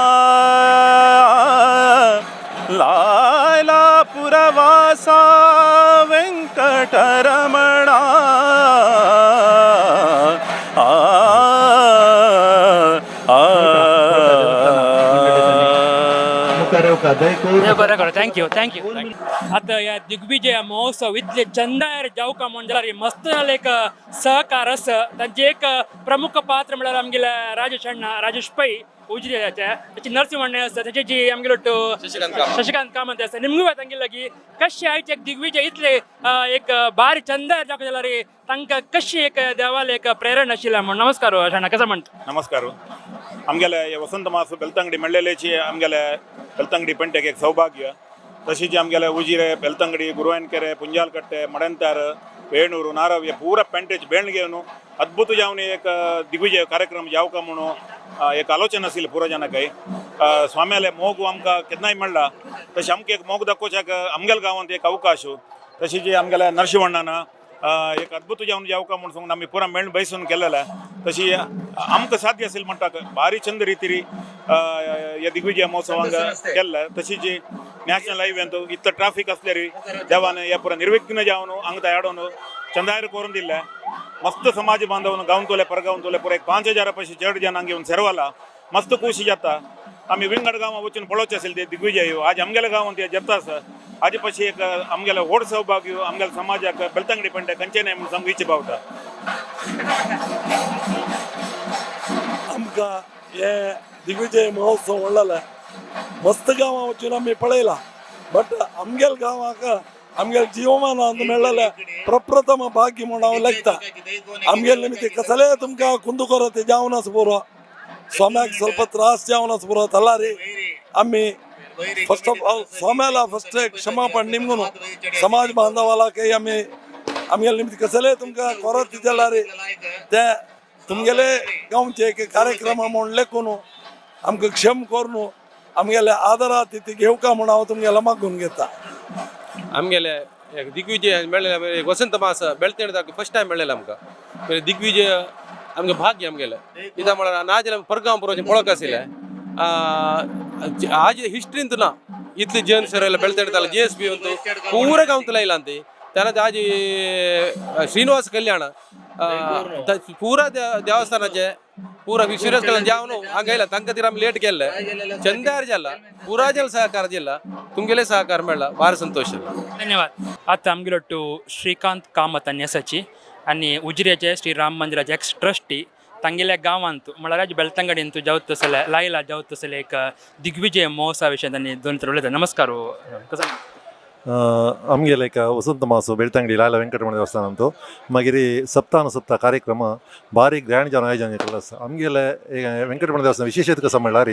लायलापुरवासा वेंकटरमणा आ आ. बरें करो, thank you thank you. आतां ह्या दिग्विजय महोत्सव इतले चंदायर जावका म्हूण जाल्यार मस्त एक सहकार आसा. तांचे एक प्रमुख पात्र म्हळ्यार आमगेले राजेश अण्णा, राजेश पै उजिरेचे, ताची नरसिंह अण्णा आसा, ताचे जी आमगेलो शशिकांत कामत आसा. निमगू तांगे लागीं कशें आयचे एक दिग्विजय इतले एक बारी चंदायर जावका जाल्यार तांकां कशी एक देवाले एक प्रेरणा आशिल्लें म्हूण. नमस्कार अण्णा, कसो म्हणटा? नमस्कार. आमगेले वसंत मास बेलतंगडी मेळ्ळेलेची आमगेले बेलतंगडी पेंटेक एक सौभाग्य. तशीच आमगेले उजिरे, बेलतंगडी, गुरुवायनಕೆರೆ, ಪುಂಜಾಲಕಟ್ಟೆ, ಮಡಂತಾರ್, ವೇಣೂರು, ನಾರವ್ಯ ಪೂರ ಪೆಂಟೇಜ್ बेणगेवन अद्भुत जावन एक दिग्विजय कार्यक्रम जावका म्हणून एक आलोचना आशिल्ली पुरो जनाकय. स्वाम्याले मोग आमकां केन्नाय मेळ्ळा, तशें आमकां एक मोग दाखोवच्याक आमगेल्या गांवांत एक अवकाश. तशीच आमगेल्या नरशिंवण्णान एक अद्भुत जावन जावका म्हूण सांगून आमी पुरा मेळून बैसून केलेलें. तशी आमकां साध्य आशिल्लें म्हणटा भारी चंद रितीरी ह्या दिग्विजय महोत्सवांक केल्लें. तशीच नॅशनल हायवे इतलो ट्राफीक आसल्यार देवान ह्या पुरा निर्विघ्न जावन हांगा हाडून चंदायर करून दिल्लें. मस्त समाज बांधव गांवतले परगांवतले पुरा एक 5000 पयशे चड जनांक येवन सेरवाला मस्त खुशी जाता. आमी विंगड गांवां वचून पळोवचें आशिल्लें ते दिग्विजय, आज आमगेल्या गांवांत ते जाता आसा. हाजे पशी एक आमगेलो व्हड सौभाग्य आमगेल्या समाजाक बेलतंगडी पेंटे खंयचें न्हय म्हूण सामको इच्छा पावता. आमकां हे दिग्विजय महोत्सव म्हणलेले मस्त गांवां वचून आमी पळयला, बट आमगेल्या गांवाक आमगेल्या जीवमानांत मेळ्ळेलें प्रप्रथम भाग्य म्हूण हांव लेखता. आमगेले निमित्त कसले तुमकां कुंदू करत जावन आसा पुरो, स्वाम्याक ಸ್ವಲ್ಪ त्रास जावन आसा पुरो. तलारी आमी first of all स्वाम्याला first Kshamapana निमगून समाज बांधवाला काही आमी आमगेले निमित्त कसले तुमकां करत जाल्यार ते तुमगेले गांवचे एक कार्यक्रम म्हूण लेखून आमकां क्षम करून आमगेले आदरा तिथी घेवका म्हूण हांव तुमगेले मागून घेता. आमगेले दिग्विजय मेळ्ळेले वसंत मास बेळतेणदाक फर्स्ट टायम मेळ्ळेले आमकां दिग्विजय आमगे भाग्य आमगेले. कित्याक म्हळ्यार ना जाल्यार परगांव पुरो पळोवंक आशिल्लें. आज हिस्ट्रींत ना इतले जन सर बेळतेणदाल जी एस बी अंतू पूरा गांवतले आयला ती. त्यानंतर आज श्रीनिवास कल्याण पूरा देवस्थानाचे पूरा श्रीनिवास कल्याण जावन हांगा आयला तांकां खातीर आमी लेट केल्ले. चंदार जाला पुरा जल सहकार जिल्ला तुमगेले सहकार मेळ्ळा, भारी संतोश जाला. धन्यवाद. आतां आमगेलो श्रीकांत कामत आनी आसाची आनी उजिरेचे श्री राम मंदिराचे एक्स ट्रस्टी. तांगेल्या गांवांत म्हळ्यार बेलतंगडींत जावत तसले लायला जावत तसले एक दिग्विजय महोत्सवा विशय तांणी दोन तर उलयता. नमस्कार. कसो? आमगेले एक वसंत महोत्सव बेಳ್ತಂಗಡಿ ಲಾಲ ವೆಂಕಟರಮಣ ದೇವಸ್ಥಾನ ಅಂತು ಮಾಗೀर ಸಪ್ತಾನುಸಪ್ತ ಕಾರ್ಯಕ್ರಮ ಭಾರಿ ಗ್ರ್ಯಾಂಡ್ जावन ಆಯೋಜನೆ केल्लो आसा. आमगेले ವೆಂಕಟರಮಣ ದೇವಸ್ಥಾನ ವಿಶೇಷತೆ ಕಸ म्हणल्यार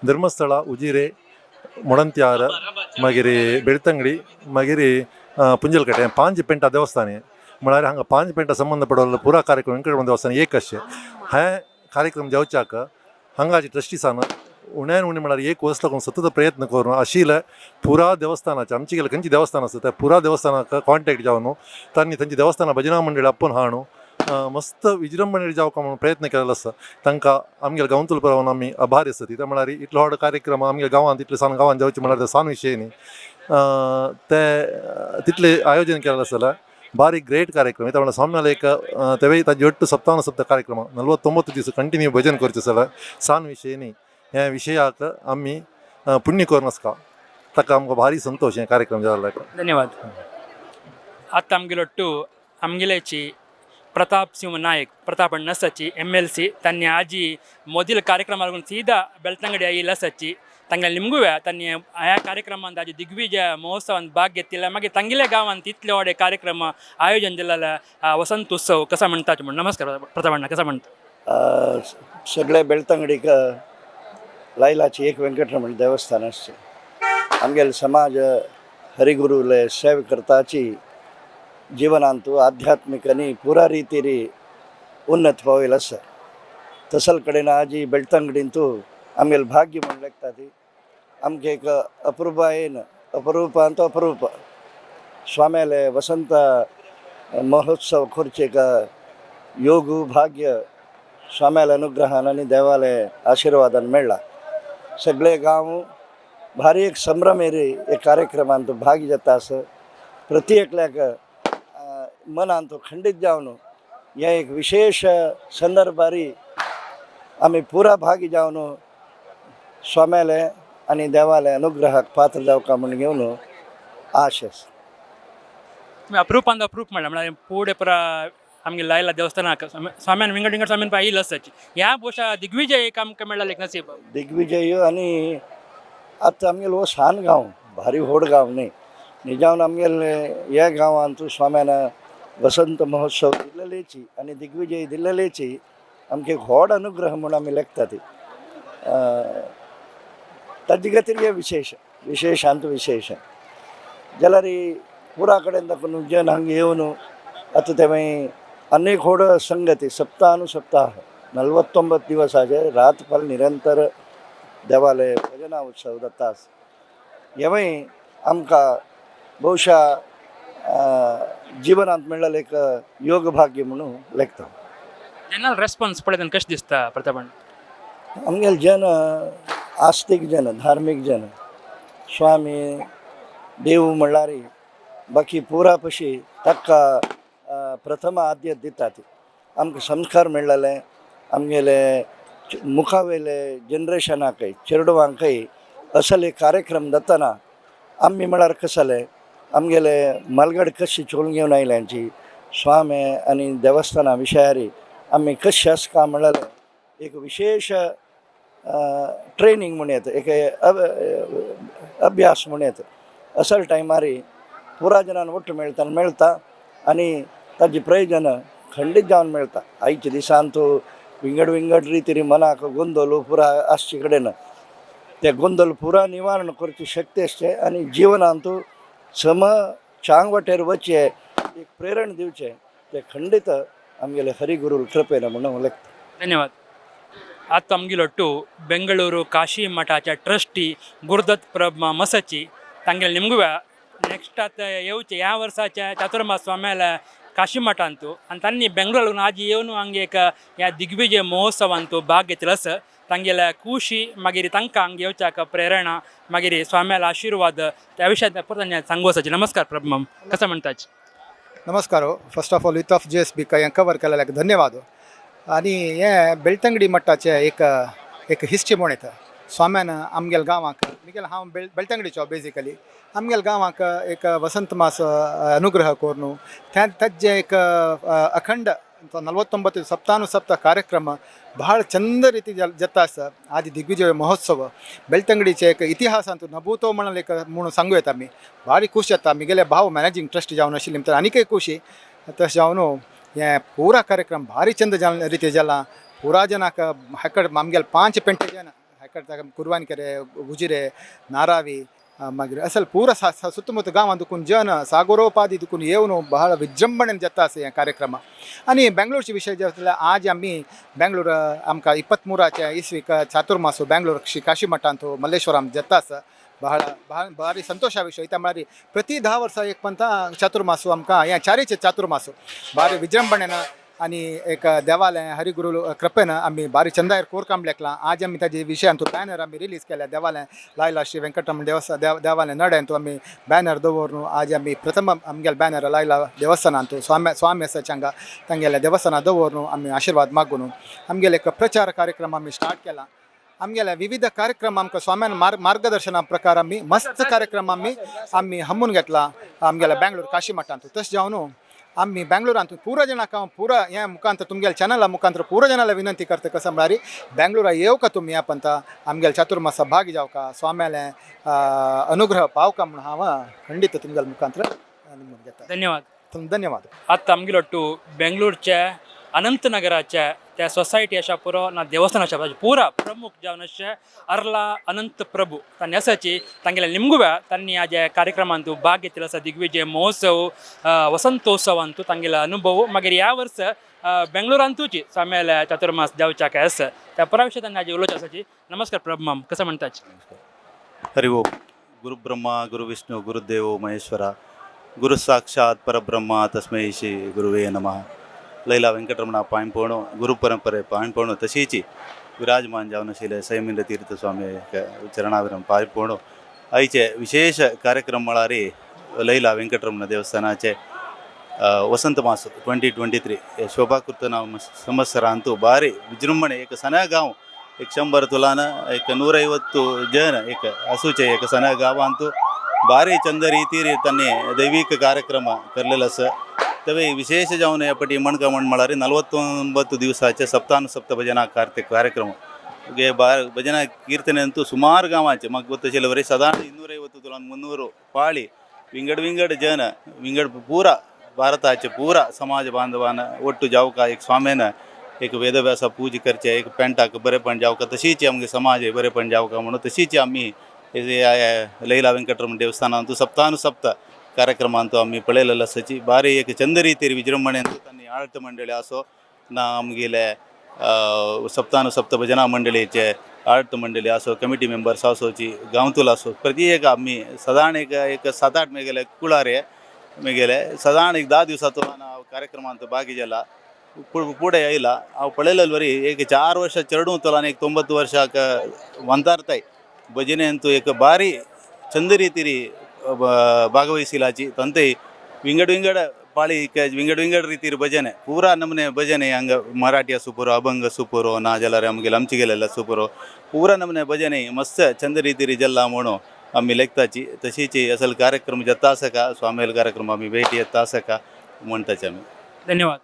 ಧರ್ಮಸ್ಥಳ, ಉಜಿರೆ, ಮೊಡಂತ್ಯಾರ, मागीर ಬೆಳ್ತಂಗಡಿ, मागीर ಪುಂಜಲ್ಕಟ್ಟೆ ಪಾಂಚ್ ಪೆಂಟ ದೇವಸ್ಥಾನ म्हळ्यार हांगा पांच पेंटा संबंद पडवल्लो पुरा कार्यक्रम वेंकटरमण देवस्थान एक अशें हें कार्यक्रम जावच्याक हांगाचे ट्रस्टीसान उण्यान उणें म्हळ्यार एक वर्स लागून सतत प्रयत्न करून आशिल्ले पुरा देवस्थानाचे आमचे गेले खंयची देवस्थान आसा त्या पुरा देवस्थानाक कॉन्टेक्ट जावन तांणी तांची देवस्थानां भजना मंडळी आपोवन हाडून मस्त विजृंभणे जावका म्हणून प्रयत्न केलेलो आसा. तांकां आमगेल्या गांवतलो पळोवन आमी आभारी आसा. कित्याक म्हळ्यार इतलो व्हड कार्यक्रम आमगे गांवांत इतले सान गांवांत जावचें म्हळ्यार सान विशय न्ही, ते तितलें आयोजन केलेलें आसा जाल्यार ಭಾರಿ ಗ್ರೇಟ್ ಕಾರ್ಯಕ್ರಮ. ಇತ್ತ ಸ್ವಾಮಿನಾಲ एक तेवय ताजे ಒಟ್ಟು ಸಪ್ತಾನುಸಪ್ತ ಕಾರ್ಯಕ್ರಮ 49 ದಿವಸ ಕಂಟಿನ್ಯೂ भजन करचें जाल्यार सान विशय न्ही. ह्या विशयाक आमी पुण्य करून आसता, ताका आमकां भारी संतोश हे कार्यक्रम जाल्ल्याक. धन्यवाद. आतां आमगेलो टू आमगेल्याची प्रताप सिंह नायक, प्रताप अण्णसाची MLC. तांणी आजी ಮೊದಲ ಕಾರ್ಯಕ್ರಮ ಸೀದಾ ಬೆಳ್ತಂಗಡಿ ಆಯಿಲ್ಲ ಸಚ್ಚಿ ತಂಗಲೆ ನಿಮಗೂ ತನ್ನಿ ह्या कार्यक्रमांत आजी दिग्विजय महोत्सवांत भाग घेतिल्ले. मागीर तांगेल्या गांवांत इतले व्हडले कार्यक्रम आयोजन केलेले वसंत उत्सव कसा म्हणटा म्हूण. नमस्कार प्रताप अण्णा, कसा म्हणटा? सगळे बेಳ್तंगडीक लायलाची एक वेंकटरमण देवस्थान आसचें. आमगेले समाज हरिगुरुले सेवे करताची जीवनांतु आध्यात्मिक आनी पुरा रितीरी उन्नत पावयलो आसा. तसल कडेन आजी बेळतंगडींतू आमगेले भाग्य म्हूण लेखता ती आमकां एक अप्रुपायेन अपरूपांत अप्रूप स्वाम्याले वसंत महोत्सव करचे एक योग भाग्य स्वाम्याले अनुग्रहान आनी देवाले आशिर्वादान मेळ्ळा. सगळे गांव भारी एक संभ्रमेरी एक कार्यक्रमांत भाग जाता आसा. प्रति एकल्याक मनांत खंडीत जावन हे एक विशेष संदर्भारी आमी पुरा भागी जावन स्वाम्याले आनी देवाले अनुग्रहाक पात्र जावका म्हूण घेवन आश आसा. तुमी अप्रूपान अप्रूप म्हणल्यार म्हळ्यार पुढे पुरा आमगे लायला देवस्थानाक स्वाम्यान विंगड विंगड स्वाम्यान आयिल्लो आसाची ह्या ಬಹುಶಃ दिग्विजय एक आमकां मेळ्ळा एक नसीब. दिग्विजय आनी आतां आमगेलो हो सान गांव, भारी व्हड गांव न्ही. निजावन आमगेले ह्या गांवांत स्वाम्यान वसंत महोत्सव दिल्लेलेची आनी दिग्विजय दिल्लेलेची आमकां एक व्हड अनुग्रह म्हूण आमी लेखता ती ताजे खातीर हे विशेश विशेशांत विशेश जाल्यार पुरा कडेन दाखोवन जन हांगा येवन आतां ते मागीर अनेक व्हड संगती सप्ताहानुसप्ताह 49 दिवसाचे रातभर निरंतर देवाले भजना उत्सव जाता आसा. हेवूय आमकां बहुशा जिवनांत मेळ्ळेलें एक योग भाग्य म्हणून लेखता. जेन्ना रेस्पॉन्स पळयतना कशें दिसता प्रतापण? आमगेले जन आस्तीक जन, धार्मीक जन, स्वामी देव म्हणल्यार बाकी पुरा पशी ताका प्रथम आद्यत दितात. आमकां संस्कार मेळ्ळेले आमगेले मुखावेले जनरेशनाकय चेडवांकय असले कार्यक्रम जातना आमी म्हळ्यार कसले आमगेले मालगड कशी चोरून घेवन आयल्यांची स्वामी आनी देवस्थाना विशयारी आमी कशें आसका म्हणलें एक विशेश ट्रेनींग म्हण येता, एक अभ्यास म्हण येता. असल टायमारी पुरा जनान ಒಟ್ಟು मेळटा मेळटा आनी ताजी प्रयोजन खंडीत जावन मेळटा. आयच्या दिसांत विंगड विंगड रितीन मनाक गोंदळ पुरा आसचे कडेन ते गोंदळ पुरा निवारण करची शक्ती आसचे आनी जिवनांत सम चांग वाटेर वचचे एक प्रेरण दिवचें ते खंडीत आमगेले हरिगुरू कृपेन म्हणून लेखता. धन्यवाद. आतां आमगेलो बेंगळुरू काशी मठाच्या ट्रस्टी गुरुदत्त प्रभा मसची तांगेले निमगुव्या नेक्स्ट आतां येवचे ह्या वर्साच्या चातुर्मास स्वाम्याल्या काशी मठांतू आनी तांणी बेंगळूर आजी येवन हांगे एक ह्या दिग्विजय महोत्सवांतू भाग घेतलो आसा. तांगेल्या खुशी मागीर तांकां हांगा येवच्याक प्रेरणा मागीर स्वाम्याला आशिर्वाद त्या विशयात परत सांगू आसाची. नमस्कार प्रभम, कसं म्हणताच? नमस्कार. First of all with of G S B हें कवर केलेल्याक धन्यवाद. आनी हें बेळतंगडी मठाचें एक एक हिस्ट्री म्हूण येता. स्वाम्यान आमगेल्या गांवाक मिगेल हांव बेळतंगडीचो बेजिकली आमगेल्या गांवाक एक वसंत मास अनुग्रह करून ताजें एक अखंड 49 ಸಪ್ತಾನುಸಪ್ತ ಕಾರ್ಯಕ್ರಮ ಬಹಳ ಚಂದ ರೀತಿ ಜತ್ತ आसा. आदी दिग्विजय महोत्सव बेळतंगडीचे एक इतिहास अंतू नभूतो म्हणून एक म्हणून सांगू येता. आमी भारी खूश जाता. मिगेले भाव मॅनेजींग ट्रस्ट जावन आशिल्ली तर आनीकय खुशी तशें जावन हें पुरा कार्यक्रम भारी चंद रिती जाला. पुरा जनाक हेकड आमगेले 5 पेंटे जन हेकड कुरवान केरे, गुजिरे, नारावी, मागीर असल पूरा सुತ್ತमुತ್ತ गांवां दुकून जन सागरोपादी दुकून येवन बहळ विजृंभणेन जाता आसा हें कार्यक्रम. आनी बेंगलोरचे विशय जे आसले आज आमी बेंगलोर आमकां 23 इसवीक चातुर्मासो बेंगलोर श्री काशी मठांत मल्लेश्वराम जाता आसा. बहळ भारी संतोषा विशय. त्या म्हळ्यार प्रति 10 वर्सां एक पंता चातुर्मासो आमकां हें चारीचे चातुर्मासो भारी विजृंभणेन आनी एक देवालय हरिगुरू कृपेन आमी भारी चंदायर कोरकाम लेखलां. आज आमी ताजे विशयांतू बॅनर आमी रिलीज केल्या. देवालय लायला श्री वेंकटरमण देवस्थान देवालय नड्यांतू आमी बॅनर दवरून आज आमी प्रथम आमगेले बॅनर लायला देवस्थानांतू स्वामी स्वामी आसा हांगा तांगेल्या देवस्थानां दवरून आमी आशिर्वाद मागून आमगेले एक प्रचार कार्यक्रम आमी स्टार्ट केला. आमगेले विविध कार्यक्रम आमकां स्वाम्यान मार्गदर्शना प्रकार आमी मस्त कार्यक्रम आमी आमी हमून घेतला आमगेल्या बेंगलोर काशी मठांतू. तशें जावन आमी बेंगलोरांत पुरा जणांक हांव पुरा ह्या मुखांतर तुमगेल्या चॅनला मुखांतर पुरा जणांला विनंती करता कसं म्हळ्यार बेंगलोरा येवका तुमी ह्या पंता आमगेल्या चातुर्मासा भागी जावका स्वाम्याले अनुग्रह पावका म्हणून हांव खंडीत तुमगेल्या मुखांतर घेता. धन्यवाद. धन्यवाद. आतां आमगेलो बेंगलोरच्या अनंतनगराच्या त्या सोसायटी आसा पुरो ना देवस्थान आसा पुरा प्रमुख जावन अशें अर्ला अनंत प्रभू तांणी आसाची तांगेल्या निमगुव्या तांणी ह्या ज्या कार्यक्रमांतू भाग घेतलेलो आसा दिग्विजय महोत्सव वसंतोत्सवांतू तांगेलो अनुभव मागीर ह्या वर्स बेंगलोरांतूची सामेल चातुर्मास जावच्याक आसा त्या पुरा विशय तांणी आज उलोवचें आसाची. नमस्कार प्रभू माम, कसं म्हणताची? हरि ओम. गुरु ब्रह्मा गुरु विष्णू गुरुदेवो महेश्वरा गुरु साक्षात परब्रह्मा तस्मै श्री गुरुवे नमः. लैला वेंकटरमण पांयपोणो गुरु परंपरे पांयपोणो तशीची विराजमान जावन आशिल्ले संयमेंद्र तीर्थ स्वामी चरणाविरम पांयपोणो. आयचे विशेष कार्यक्रम म्हळ्यार लैला वेंकटरमण देवस्थानाचे वसंत मास 2023 शोभाकृत नाम संवत्सरांतू ಭಾರಿ ವಿಜೃಂಭಣೆ ಏಕ ಸಣ್ಣ ಗಾಂವ್ एक 100 ತುಲಾನ एक 150 ಜನ एक ಅಸೂಚೆ एक ಸಣ್ಣ ಗಾಂವ ಅಂತೂ ಭಾರಿ ಚಂದ ರೀತಿ ತನ್ನೆ ದೈವಿಕ ಕಾರ್ಯಕ್ರಮ करलेलो आसा. तवे विशेष जावन ह्या पटी मणका म्हण म्हळ्यार 49 दिवसाचे सप्तानुसप्त भजना कार्तिक ಕಾರ್ಯಕ್ರಮ ಗೆ ಭಜನಾ ಕೀರ್ತನೆ ಅಂತೂ ಸುಮಾರು ಗಾಂವಾचे म्हाका ಗೊತ್ತशिल्ले वरी ಸದಾಣ 250 ತುಲಾನ್ 300 ಪಾಳಿ ವಿಂಗಡ್ ವಿಂಗಡ್ ಜನ ವಿಂಗಡ್ ಪೂरा भारताचे पूरा समाज बांधवान ಒಟ್ಟು जावका एक स्वाम्यान एक वेदव्यासा पूज करचे एक पेंटाक बरेपण जावका तशीच आमगे समाज बरेपण जावका म्हणून तशीच आमी लैला वेंकटरमण देवस्थानांतू सप्तानुसप्त ಕಾರ್ಯಕ್ರಮ ಅಂತೂ आमी पळयलेलो आसाची. भारी एक चंद ರೀತಿಯ ವಿಜೃಂಭಣೆ ಅಂತೂ ತನ್ನ ಆಡಳಿತ ಮಂಡಳಿ आसो ना आमगेले सप्तानुसप्त भजना मंडळीचे आडळीत मंडळी आसो कमिटी मेंबर्स आसोची गांवतूल आसो प्रत्येक आमी सदाण एक एक 7-8 मेगेले कुळारे मेगेले सदाण एक 10 दिवसाचो हांव कार्यक्रमांत भागी जाला पुढे येयला हांव पळयलेले वरी एक 4 वर्ष चेडूं उरतलो आनी एक 90 वर्षाक वंतारताय भजने ಅಂತೂ एक ಭಾರಿ ಚಂದ ರೀತಿರಿ ಭಾಗವಹಿಸಿಲಾಚಿ ತಂತೆ ವಿಂಗಡ ವಿಂಗಡ ಪಾಳಿ ವಿಂಗಡ ವಿಂಗಡ ರೀತಿಯ ಭಜನೆ ಪೂರಾ ನಮನೆ ಭಜನೆ ಹಂಗ ಮರಾಠಿಯ ಸೂಪರು ಅಭಂಗ ಸೂಪರು ನಾ ಜಲಾರೆ ಅಮ್ಗೆಲ್ಲ ಅಮ್ಚಿಗೆಲೆಲ್ಲ ಸೂಪರು ಪೂರಾ ನಮನೆ ಭಜನೆ ಮಸ್ತ್ ಚಂದ ರೀತಿರಿ ಜಲ್ಲ म्हणून आम्ही लेखताची तशीची असल कार्यक्रम जत्ता आसका स्वामील कार्यक्रम आम्ही भेटी येता आसका म्हणटाचे आमी. धन्यवाद.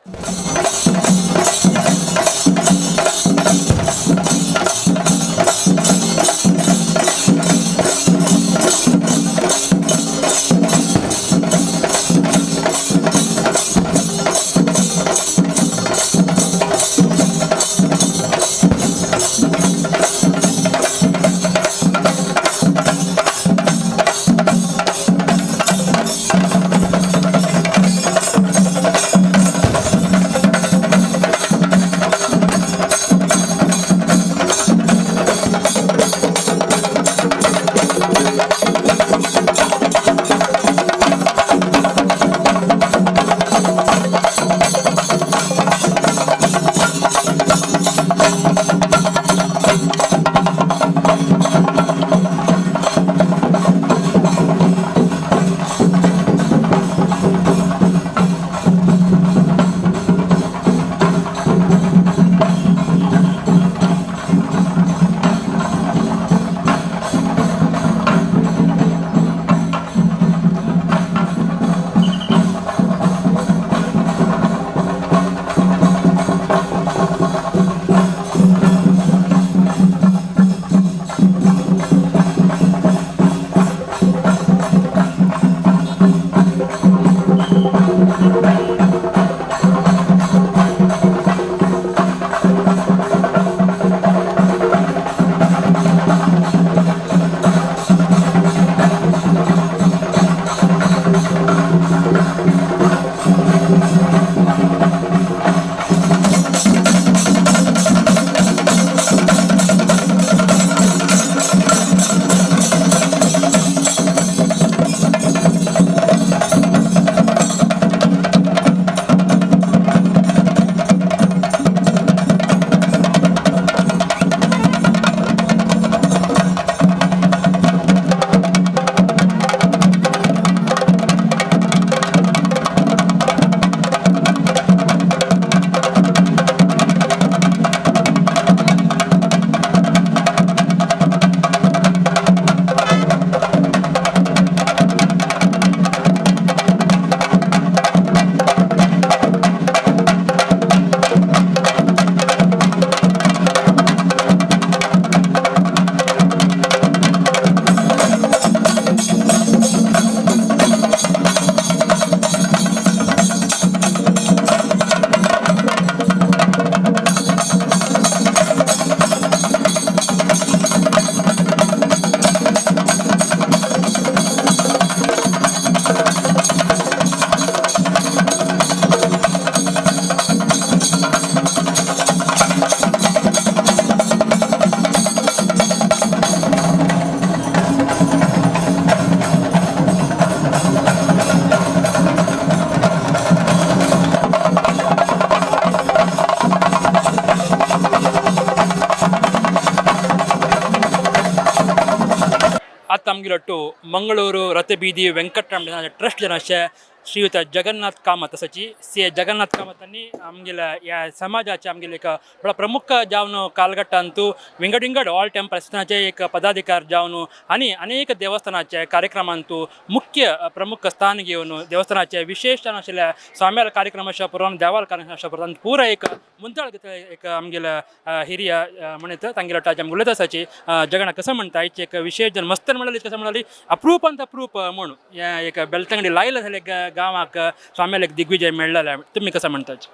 आमगेलो मंगळूर रथबीदी वेंकटरमण ट्रस्ट जनशे श्रीयुत जगन्नाथ कामत आसाची सी जगन्नाथ कामतांनी आमगेल्या ह्या समाजाचे आमगेले एक बड़ा प्रमुख जावन कालघट्टांतू विंगड विंगड ऑल टेंपल्साचे एक पदाधिकार जावन आनी अनेक देवस्थानाचे कार्यक्रमांतू मुख्य प्रमुख स्थान घेवन देवस्थानाचे विशेष आशिल्ल्या स्वाम्याल कार्यक्रम अशा पुरवण देवाल कार्यक्रम अशा पुरवण पुरा एक मुंताळ एक आमगेल्या हिरिया म्हणत तांगेल्या टाज आमगे उलयत आसाची जगणा कसं म्हणटा आयचे एक विशेष जन मस्त म्हळ्यार कसं म्हणाली अप्रूप अंत अप्रूप म्हणून ह्या एक बेलतंगडी लायलं जाल्यार गांवाक स्वाम्याल एक दिग्विजय मेळ्ळें तुमी कसं म्हणटात?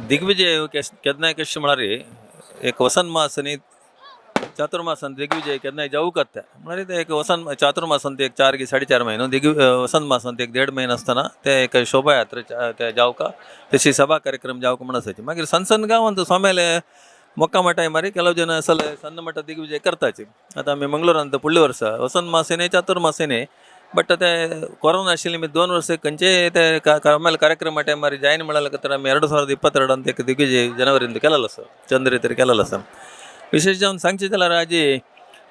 दिग्विजय केन्नाय कशें म्हळ्यार एक वसंत मास आनी चातुर्मासान दिग्विजय केन्नाय जावूंक जाता म्हळ्यार ते एक वसंत चातुर्मासान ते एक 4 की 4.5 म्हयनो वसंत मासान ते एक 1.5 म्हयनो आसतना ते एक शोभायात्रा ते जावका तशी सभा कार्यक्रम जावका म्हण आसाची. मागीर सण सण गांवांत स्वाम्याले ಮೊಕ್ಕಾಮ ಟೈಮರಿ ಕೆಲವು ಜನ ಸಲ ಸಣ್ಣ ಮಟ್ಟ ದಿಗ್ವಿಜಯ करताची. आतां आमी मंगळूरांत फुडल्या वर्सा वसंत मासेने चातुर्मासेने बट ते ಕೊರೋನಾ आशिल्ले निमित्त 2 ವರ್ಷ खंयचेय ते ಆಮೇಲೆ ಕಾರ್ಯಕ್ರಮ ಟೈಮಾರಿ ಜಾಯಿನ್ ಮಾಡಲಕತ್ತರ ಆಮಿ 2022 ಅಂತ एक ದಿಗ್ವಿಜಯ ಜನವರಿಂದ ಕೆಲಲ್ಲ ಸರ್ ಚಂದ್ರಿತರಿ ಕೆಲಲ್ಲ ಸರ್. ವಿಶೇಷ जावन सांगचें जाल्यार आजी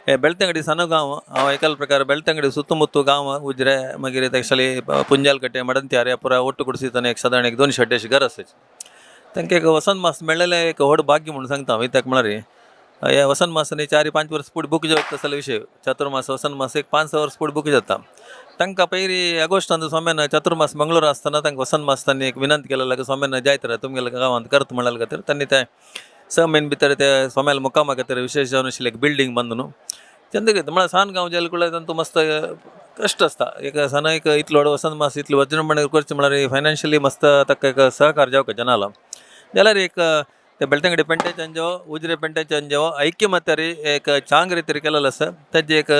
हे बेळतंगडी ಸಣ್ಣ गांव हांव एकाल प्रकार बेळतंगडी सुತ್ತमुತ್ತು गांव उजरे मागीर तेक्षाली पुंजालकट्टे मडंत्यार पुरा ಒಟ್ಟು ಕುಡಿಸಿತಾನೆ एक सादारण एक 250 घर आसाची. तांकां एक वसंत मास मेळ्ळेलें एक व्हड भाग्य म्हणून सांगता हांव कित्याक म्हळ्यार हे वसंत मासांनी 4-5 वर्स फुडें बूक जाता तसले विशय चातुर्मास वसंत मास एक 5-6 वर्स फुडें बूक जाता. तांकां पयलीं ऑगस्टांत स्वाम्यान चातुर्मास मंगळूर आसतना तांकां वसंत मास तांणी एक विनंती केलेलो की स्वाम्यान जायत राव तुमगेल्या गांवांत करत म्हणलेल्या खातीर तांणी ते 6 म्हयने भितर ते स्वाम्याल मुक्कामा खातीर विशेष जावन आशिल्लें एक बिल्डींग बांदून चंद कितें म्हळ्यार सान गांव जाले कुळ्यार तांतूं मस्त कश्ट आसता एक सान एक इतलो व्हड वसंत मास इतलो वज्रंबणे करचें म्हळ्यार फायनान्शियली मस्त ताका एक सहकार जावंक जनाला जाल्यार एक ते बेळतंगडी पेंटेच्यान जो उजरे पेंटेच्यान जो ಐಕ್ಯಮತ್ಯರಿ एक चांग ರೀತಿ केलेलो आसा ताजी एक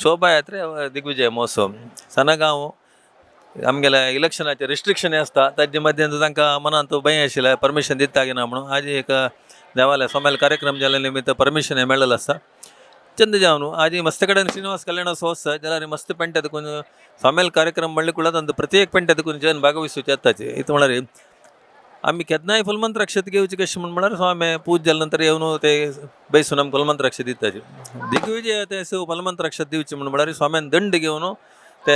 शोभायात्रे दिग्विजय महोत्सव. सनगांव आमगेल्या इलेक्शनाचे रिस्ट्रिक्शन आसता ताजे मध्यान तांकां मनांत भंय आशिल्लें परमिशन दिता की ना म्हणून आज एक देवालय स्वाम्याल कार्यक्रम जाल्ले निमित्त परमिशन मेळ्ळेलें आसा. चंद जावन आजी मस्त कडेन ಶ್ರೀನಿವಾಸ ಕಲ್ಯಾಣೋತ್ಸವ आसा जाल्यार मस्त पेंटे देखून स्वाम्याल कार्यक्रम म्हणले कुळात प्रत्येक पेंटे देखून जन भागविसूचे येताचे. इतलें म्हळ्यार आमी केन्नाय फलमंत्राक्षत घेवची कशें म्हण म्हळ्यार स्वामी पूज जाले नंतर येवन ते बैसून आमकां फलमंत्राक्षत दिताचे. दिग्विजय ते फलमंत्राक्षत दिवचे म्हण म्हळ्यार स्वाम्यान दंड घेवन ते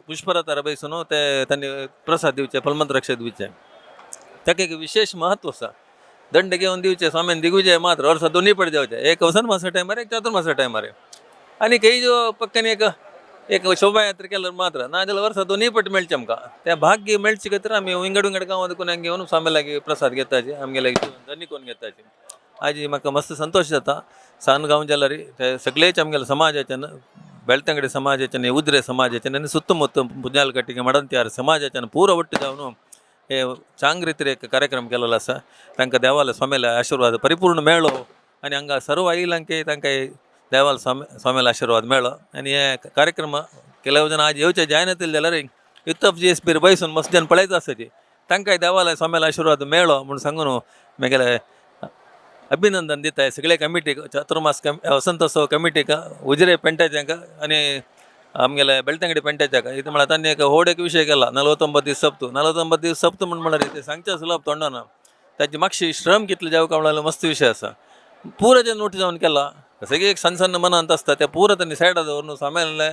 पुष्परथार बैसून ते तांणी प्रसाद दिवचे फलमंत्राक्षत दिवचे. ताका एक विशेष महत्व आसा. दंड घेवन दिवचे स्वाम्यान दिग्विजय मात्र वर्सा दोनूय पट जावचे एक वसंत मासा टायमार एक चातुर्मासा टायमार आनी खंय जो पक्कन एक एक शोभायात्रा केल्यार मात्र नाजाल्यार वर्सा दोनूय पट मेळचे आमकां त्या भाग्य मेळचे खातीर आमी विंगड विंगड गांवांत कोण घेवन स्वामी लागीं प्रसाद घेताचे आमगेले धनी कोण घेताचे. आजी म्हाका मस्त संतोश जाता सान गांव जाल्यार ते सगळेच आमगेले समाजाच्यान बेळतंगडी समाजाच्यान उजरे समाजाच्यान आनी सुತ್ತमुತ್ತ पुंजालकट्टी मडंत्यार समाजाच्यान पूरा ಒಟ್ಟು जावन हे चांग ರೀತಿಯ एक कार्यक्रम केलेलो आसा. तांकां देवाले स्वाम्याले आशिर्वाद परिपूर्ण मेळ्ळो आनी हांगा सर्व आयिल्ल्यांक तांकां देवाल स्वाम्याले आशिर्वाद मेळ्ळो आनी हे कार्यक्रम ಕೆಲವು ಜನ आज येवचे जायनातिल्ले जाल्यार युथ ऑफ जी एस पीर बैसून मस्त जन पळयत आसताची तांकांय देवाले स्वाम्याले आशिर्वाद मेळ्ळो म्हूण सांगून मागीर अभिनंदन दिता सगळे कमिटीक चातुर्मास वसंतोत्सव कमिटीक उजरे पेंटाच्यांक आनी आमगेले बेळतंगडी पेंटाच्याक इतलें म्हळ्यार तांणी एक व्हड एक विशय केला 49 दीस सप्तू 49 दीस सप्तू म्हण म्हळ्यार ते सांगचें सुलभ तोंडान ताची मातशी श्रम कितले जावं काय म्हळ्यार मस्त विशय आसा. पुरो जे नोट जावन केला सगळे एक सण सण मनांत आसता ते पुरो तांणी सायडा दवरून स्वाम्याले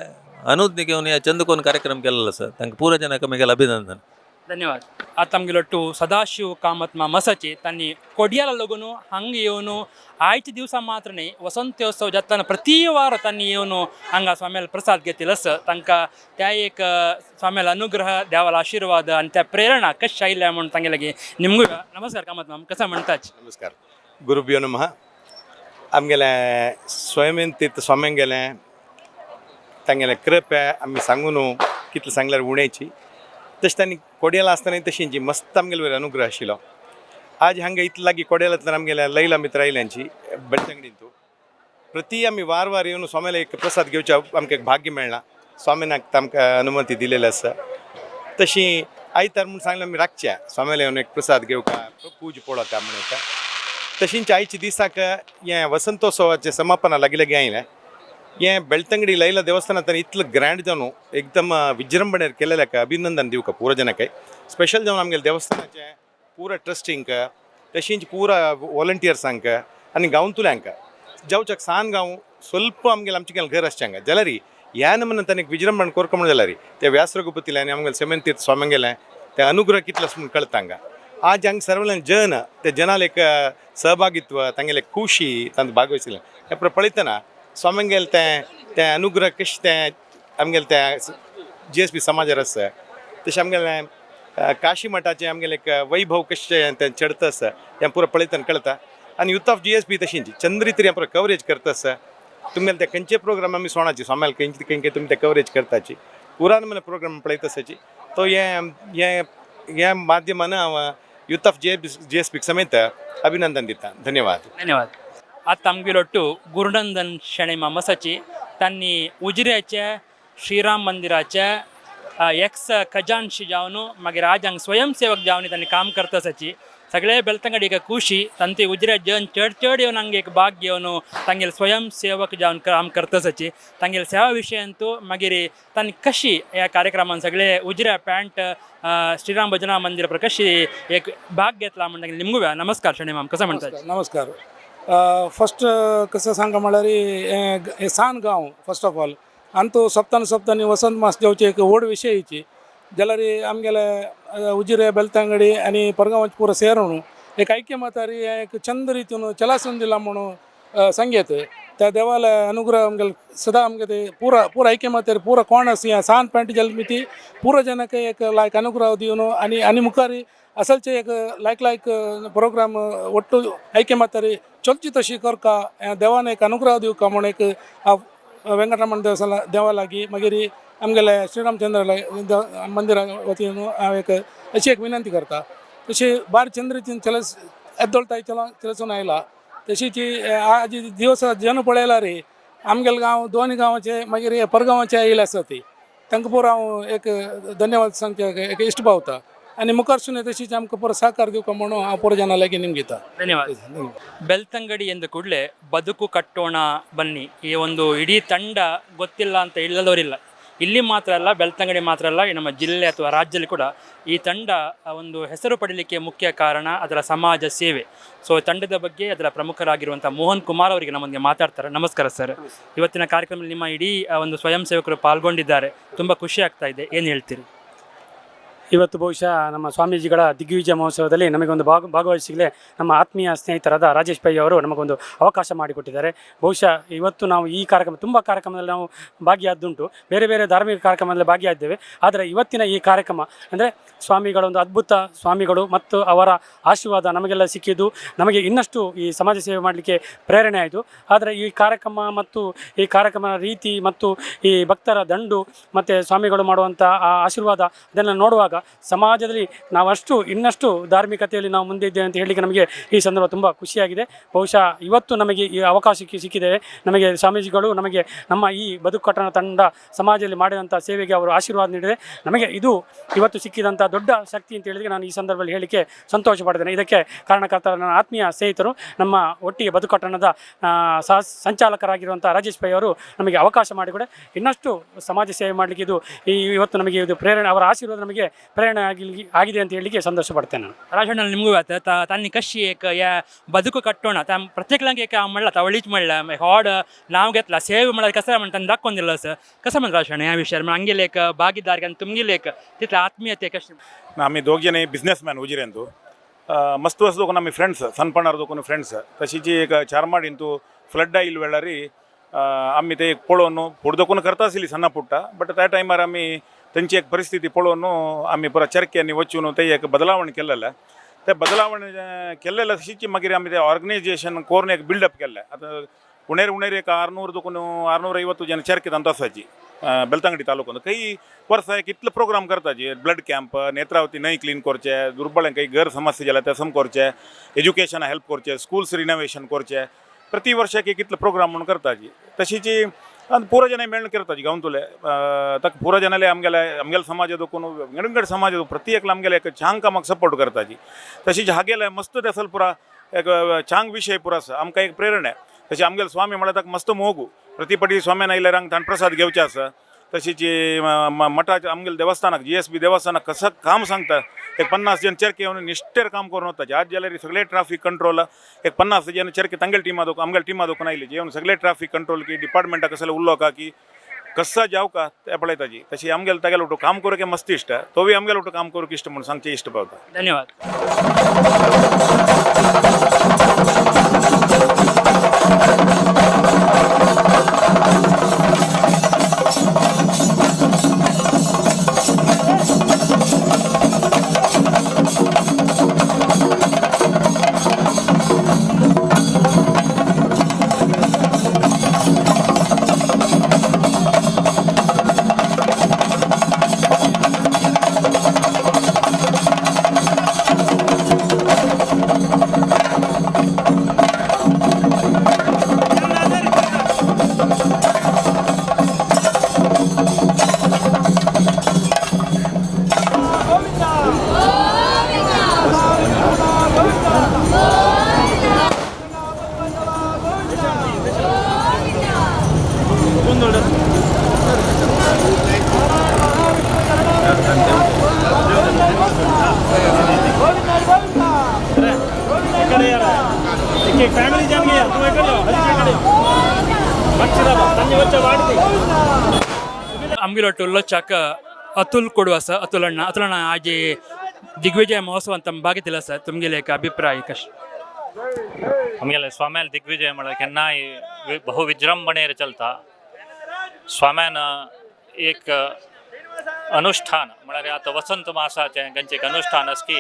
अनुज्ञ घेवन ह्या चंदकोन कार्यक्रम केलेलो आसा तांकां पुरो जनाक मागीर अभिनंदन. धन्यवाद. आतां आमगेलो टू सदाशिव कामत मसाचे तांणी कोडियाला लगून हांगा येवन आयच्या दिवसा मात्र न्ही वसंतोत्सव जातना प्रति वार तांणी येवन हांगा स्वाम्याल प्रसाद घेतिल्लो आसा. तांकां त्या एक स्वाम्याल अनुग्रह देवाला आशिर्वाद आनी त्या प्रेरणा कशें आयल्या म्हूण तांगे लागीं निमगूया. नमस्कार कामत माम, कसं म्हणटाच? नमस्कार, गुरुभ्यो नमः. आमगेलें स्वयंतीर्थ स्वाम्यांगेलें तांगेलें कृपा आमी सांगू न्हू कितलें सांगल्यार उणेची. तशें तांणी कोडयेला आसतना तशींची मस्त आमगेले वयर अनुग्रह आशिल्लो. आज हांगा इतले लागीं कोडयेलांतल्यान आमगेल्या लैला मित्र आयल्यांची बेळतंगडींतू प्रति आमी वार वार येवन स्वाम्याले एक प्रसाद घेवचो आमकां एक भाग्य मेळना. स्वामीनाक आमकां अनुमती दिलेली आसा. तशी आयतार म्हूण सांगलें आमी राखच्या स्वाम्याले येवन एक प्रसाद घेवका पूज पळोवका म्हण येता. तशींच आयच्या दिसाक हें वसंतोत्सवाचें समापना लागीं लागीं आयलें. हें बेळतंगडी लैला देवस्थानांत इतलें ग्रँड जावन एकदम विजृंभणेर केलेल्याक अभिनंदन दिवका पुरो जनाक. स्पेशल जावन आमगेले देवस्थानाचें पुरा ट्रस्टींक तशींच पुरा वॉलंटियर्सांक आनी गांवतुल्यांक जावच्याक सान गांव ಸ್ವಲ್ಪ आमगेले आमचे घर आसचे हांगा जाल्यार ह्या नमुन्यान ताणें विजृंभण कोरका म्हण जाल्यार ते व्यास रघुपतीले आनी आमगेले सेमेन तीर्थ स्वाम्यांगेले ते अनुग्रह कितलो आसा म्हूण कळटा हांगा. आज हांगा सर्वल्यान जन ते जनाले एक सहभागित्व, तांगेले खुशी तांत भागवशिल्लें हें पुरो पळयतना स्वाम्यांगेले तें तें अनुग्रह कशें तें आमगेलें तें जीएसबी समाजार आसा, तशें आमगेलें काशी मठाचें आमगेलें एक वैभव कशें तें चडत आसा हें पुरो पळयतना कळटा. आनी युथ ऑफ जीएसबी तशींच चंद्री तरी पुरो कवरेज करता आसा. तुमगेले ते खंयचे प्रोग्राम आमी सोणाची स्वाम्याल खंयचे खंय तुमी ते कवरेज करताची पुरान म्हण प्रोग्राम पळयता आसाची. तो हें हें ह्या माध्यमान हांव युथ ऑफ जीएसबी समेत अभिनंदन दिता. धन्यवाद. धन्यवाद. आतां आमगेलो ಒಟ್ಟು गुरुनंदन शणै मामसाची तांणी उजिऱ्याच्या श्रीराम मंदिराच्या एक्स खजानशी जावन मागीर आज हांगा स्वयंसेवक जावन तांणी काम करता आसाची. सगळे बेलतंगडी एक खुशी तांचे उजिऱ्या जन चड चड येवन हांगा एक भाग घेवन तांगेले स्वयंसेवक जावन काम करता आसाची. तांगेले सेवा विशयांतू मागीर तांणी कशी ह्या कार्यक्रमान सगळे उजिऱ्या पॅन्ट श्रीराम भजना मंदिर पर कशी एक भाग घेतला म्हण तांगेले निमगुया. नमस्कार शणै माम, कसं म्हणतात? नमस्कार. फस्ट कसं सांगा म्हळ्यार हें सान गांव फस्ट ऑफ ऑल आनी तो सप्तान सप्तांनी वसंत मास जावची एक व्हड विशयची जाल्यार आमगेले उजिरे बेलतंगडी आनी परगांवाचे पुरो सेरून एक ऐक्यमतारी एक चंद रितीन चलासून दिला म्हणून सांगेत त्या देवाले अनुग्रह आमगेले सदा आमगे ते पुरा पुरा ऐक्यमतारी पुरा कोण आसा सान पेंट जल्मिती पुरो जनक एक लायक अनुग्रह दिवन आनी आनी मुखारी असलचे एक लायक लायक प्रोग्राम ಒಟ್ಟು ಐಕ್ಯಮತ್ತರಿ ಚೊಲ್ಚಿ ತಶಿ ಕೊರ್ಕ ದೇವಾನ एक अनुग्रह दिवका म्हूण एक वेंकटरमण देवस्थान देवालागी मागीर आमगेले श्रीरामचंद्र मंदिरा वतीन हांव एक अशी एक विनंती करता. तशी बार चंद्र चलस एದ್ದोळताय चलो चलसून आयला तशीची आज दिवस जन पळयला रे आमगेले गांव दोन गांवाचे मागीर परगांवाचे आयिल्ले आसा ती तांकां पुरो हांव एक धन्यवाद सांगचे एक इश्ट पावता आनी मुखारसून तशीच आमकां पुरो ಸಹಕಾರ दिवका म्हणून हांव पुरो ಜನ लागीं ನಿಮ್ಗಿता. ಧನ್ಯವಾದ. ಬೆಳ್ತಂಗಡಿ ಎಂದ ಕೂಡಲೇ ಬದುಕು ಕಟ್ಟೋಣ ಬನ್ನಿ ಈ ಒಂದು ಇಡೀ ತಂಡ ಗೊತ್ತಿಲ್ಲ ಅಂತ ಇಲ್ಲದವರಿಲ್ಲ. ಇಲ್ಲಿ ಮಾತ್ರ ಅಲ್ಲ, ಬೆಳ್ತಂಗಡಿ ಮಾತ್ರ ಅಲ್ಲ, ಈ ನಮ್ಮ ಜಿಲ್ಲೆ ಅಥವಾ ರಾಜ್ಯದಲ್ಲಿ ಕೂಡ ಈ ತಂಡ ಒಂದು ಹೆಸರು ಪಡೀಲಿಕ್ಕೆ ಮುಖ್ಯ ಕಾರಣ ಅದರ ಸಮಾಜ ಸೇವೆ. ಸೊ ತಂಡದ ಬಗ್ಗೆ ಅದರ ಪ್ರಮುಖರಾಗಿರುವಂಥ ಮೋಹನ್ ಕುಮಾರ್ ಅವರಿಗೆ ನಮ್ಮೊಂದಿಗೆ ಮಾತಾಡ್ತಾರೆ. ನಮಸ್ಕಾರ ಸರ್. ಇವತ್ತಿನ ಕಾರ್ಯಕ್ರಮದಲ್ಲಿ ನಿಮ್ಮ ಇಡೀ ಒಂದು ಸ್ವಯಂ ಸೇವಕರು ಪಾಲ್ಗೊಂಡಿದ್ದಾರೆ, ತುಂಬ ಖುಷಿ ಆಗ್ತಾ ಇದೆ, ಏನು ಹೇಳ್ತೀರಿ? ಇವತ್ತು ಬಹುಶಃ ನಮ್ಮ ಸ್ವಾಮೀಜಿಗಳ ದಿಗ್ವಿಜಯ ಮಹೋತ್ಸವದಲ್ಲಿ ನಮಗೊಂದು ಭಾಗವಹಿಸಲೇ ನಮ್ಮ ಆತ್ಮೀಯ ಸ್ನೇಹಿತರಾದ ರಾಜೇಶ್ ಪೈ ಅವರು ನಮಗೊಂದು ಅವಕಾಶ ಮಾಡಿಕೊಟ್ಟಿದ್ದಾರೆ. ಬಹುಶಃ ಇವತ್ತು ನಾವು ಈ ಕಾರ್ಯಕ್ರಮ ತುಂಬ ಕಾರ್ಯಕ್ರಮದಲ್ಲಿ ನಾವು ಭಾಗಿಯಾದ್ದುಂಟು, ಬೇರೆ ಬೇರೆ ಧಾರ್ಮಿಕ ಕಾರ್ಯಕ್ರಮದಲ್ಲಿ ಭಾಗಿಯಾಗಿದ್ದೇವೆ. ಆದರೆ ಇವತ್ತಿನ ಈ ಕಾರ್ಯಕ್ರಮ ಅಂದರೆ ಸ್ವಾಮಿಗಳ ಒಂದು ಅದ್ಭುತ ಸ್ವಾಮಿಗಳು ಮತ್ತು ಅವರ ಆಶೀರ್ವಾದ ನಮಗೆಲ್ಲ ಸಿಕ್ಕಿದ್ದು ನಮಗೆ ಇನ್ನಷ್ಟು ಈ ಸಮಾಜ ಸೇವೆ ಮಾಡಲಿಕ್ಕೆ ಪ್ರೇರಣೆ ಆಯಿತು. ಆದರೆ ಈ ಕಾರ್ಯಕ್ರಮ ಮತ್ತು ಈ ಕಾರ್ಯಕ್ರಮದ ರೀತಿ ಮತ್ತು ಈ ಭಕ್ತರ ದಂಡು ಮತ್ತು ಸ್ವಾಮಿಗಳು ಮಾಡುವಂಥ ಆ ಆಶೀರ್ವಾದ ಅದನ್ನು ನೋಡುವಾಗ ಸಮಾಜದಲ್ಲಿ ನಾವಷ್ಟು ಇನ್ನಷ್ಟು ಧಾರ್ಮಿಕತೆಯಲ್ಲಿ ನಾವು ಮುಂದೆ ಇದ್ದೇವೆ ಅಂತ ಹೇಳಲಿಕ್ಕೆ ನಮಗೆ ಈ ಸಂದರ್ಭ ತುಂಬ ಖುಷಿಯಾಗಿದೆ. ಬಹುಶಃ ಇವತ್ತು ನಮಗೆ ಈ ಅವಕಾಶಕ್ಕೆ ಸಿಕ್ಕಿದೆ. ನಮಗೆ ಸ್ವಾಮೀಜಿಗಳು ನಮಗೆ ನಮ್ಮ ಈ ಬದುಕು ಕಟ್ಟಣ ತಂಡ ಸಮಾಜದಲ್ಲಿ ಮಾಡಿದಂಥ ಸೇವೆಗೆ ಅವರು ಆಶೀರ್ವಾದ ನೀಡಿದೆ. ನಮಗೆ ಇದು ಇವತ್ತು ಸಿಕ್ಕಿದಂಥ ದೊಡ್ಡ ಶಕ್ತಿ ಅಂತ ಹೇಳಿದರೆ ನಾನು ಈ ಸಂದರ್ಭದಲ್ಲಿ ಹೇಳಲಿಕ್ಕೆ ಸಂತೋಷ ಪಡ್ತೇನೆ. ಇದಕ್ಕೆ ಕಾರಣಕರ್ತರ ನನ್ನ ಆತ್ಮೀಯ ಸ್ನೇಹಿತರು ನಮ್ಮ ಒಟ್ಟಿಗೆ ಬದುಕು ಕಟ್ಟಣದ ಸಹ ಸಂಚಾಲಕರಾಗಿರುವಂಥ ರಾಜೇಶ್ ಪೈ ಅವರು ನಮಗೆ ಅವಕಾಶ ಮಾಡಿಕೊಡೆ ಇನ್ನಷ್ಟು ಸಮಾಜ ಸೇವೆ ಮಾಡಲಿಕ್ಕೆ ಇದು ಈ ಇವತ್ತು ನಮಗೆ ಇದು ಪ್ರೇರಣೆ, ಅವರ ಆಶೀರ್ವಾದ ನಮಗೆ ಪ್ರೇರಣೆ ಆಗಿದೆ ಅಂತ ಹೇಳಲಿಕ್ಕೆ ಸಂತೋಷ ಪಡ್ತೇನೆ ನಾನು. ರಾಜಣ್ಣ ನಿಮಗೂ ತನ್ನ ಕಶಿ ಏಕ ಯಾ ಬದುಕು ಕಟ್ಟೋಣ ತಮ್ಮ ಪ್ರತ್ಯೇಕಲಂಗೆ ಏಕ म्हणला तवळीच म्हणला हाड नाव घेतला सेवे म्हळ्यार कसं म्हणटा दाखोवन सर कसं म्हणटा राजಣ್ಣ ह्या विशयार आमगेले एक भागीदार आनी तुमगेले एक तितले आत्मीयते कशी? आमी दोग जण बिझनेसमॅन उजिरेंतू मस्त वर्स दोगून आमी फ्रेंड्स सनपणार दोगून फ्रेंड्स. तशीची एक चारमाडींतू फ्लड आयिल्ले वेळार आमी ते एक पळोवन फुडें दोकून करता आसली सण्ण पुट्टा, बट त्या टायमार आमी तेंची एक परिस्थिती पळोवन आमी पुरा चरक्यांनी वचून ते एक बदलावण केलेलें. ते बदलावण केल्लें तशीच मागीर आमी ते ऑर्गनायझेशन करून एक बिल्डअप केल्लें. आतां उणेर उणेर एक 600 दोकून 650 जण चरके तांतो आसाची बेलतंगडी तालुक्यांत. काही वर्सा एक इतले प्रोग्राम करताची, ब्लड कॅम्प, नेत्रावती न्हंय क्लीन करचे, दुर्बळांक काही घर समस्या जाल्यार ते सम करचे, एज्युकेशना हेल्प करचे, स्कूल्स रिनोवेशन करचे, प्रति वर्षाक एक इतले प्रोग्राम म्हणून करताची. तशीची आनी पुरो जण मेळून करताची गांवतुले ताका पुरो जणाले आमगेले आमगेले समाज दोकून विंगड विंगड समाज प्रति एकले आमगेले एक छांग कामाक सपोर्ट करताची. तशीच हागेले मस्त तेसल पुरा एक छांग विशय पुरो आसा आमकां एक प्रेरणा. तशें आमगेले स्वामी म्हळ्यार ताका मस्त मोगू प्रतिपटी स्वाम्यान आयल्यार हांगा ताण प्रसाद घेवचे आसा. तशीच मठाच्या आमगेले देवस्थानाक जीएसबी देवस्थानाक कसं काम सांगता एक 50 जण चरके येवन निश्ठेर काम करून वताचे. आज जाल्यार सगळे ट्राफीक कंट्रोल एक 50 जण चरके तांगेले टिमा दोकून आमगेले टिमा दोकून आयले येवन सगळे ट्राफीक कंट्रोल की डिपार्टमेंटाक कसले उलोवका की कस्सा जावका ते पळयताची तशी आमगेले तागेले ಒಟ್ಟು काम करूंक मस्त इश्ट तोवी आमगेले ಒಟ್ಟು काम करूंक इश्ट म्हणून सांगचे इश्ट पावता. धन्यवाद. आमगेलो टोल्लोचाक अतुल कोडू आसा. अतुल अण्णा, अतुल अण्णा आज दिग्विजय महोत्सवान तुम भाग घेतला आसा, तुमगेले एक अभिप्राय कशें? आमगेले स्वाम्याल दिग्विजय म्हळ्यार केन्नाय बहु विजृंभणेर चलता. स्वाम्यान एक अनुष्ठान म्हळ्यार आतां वसंत मासाचें तांचें एक अनुष्ठान आसा की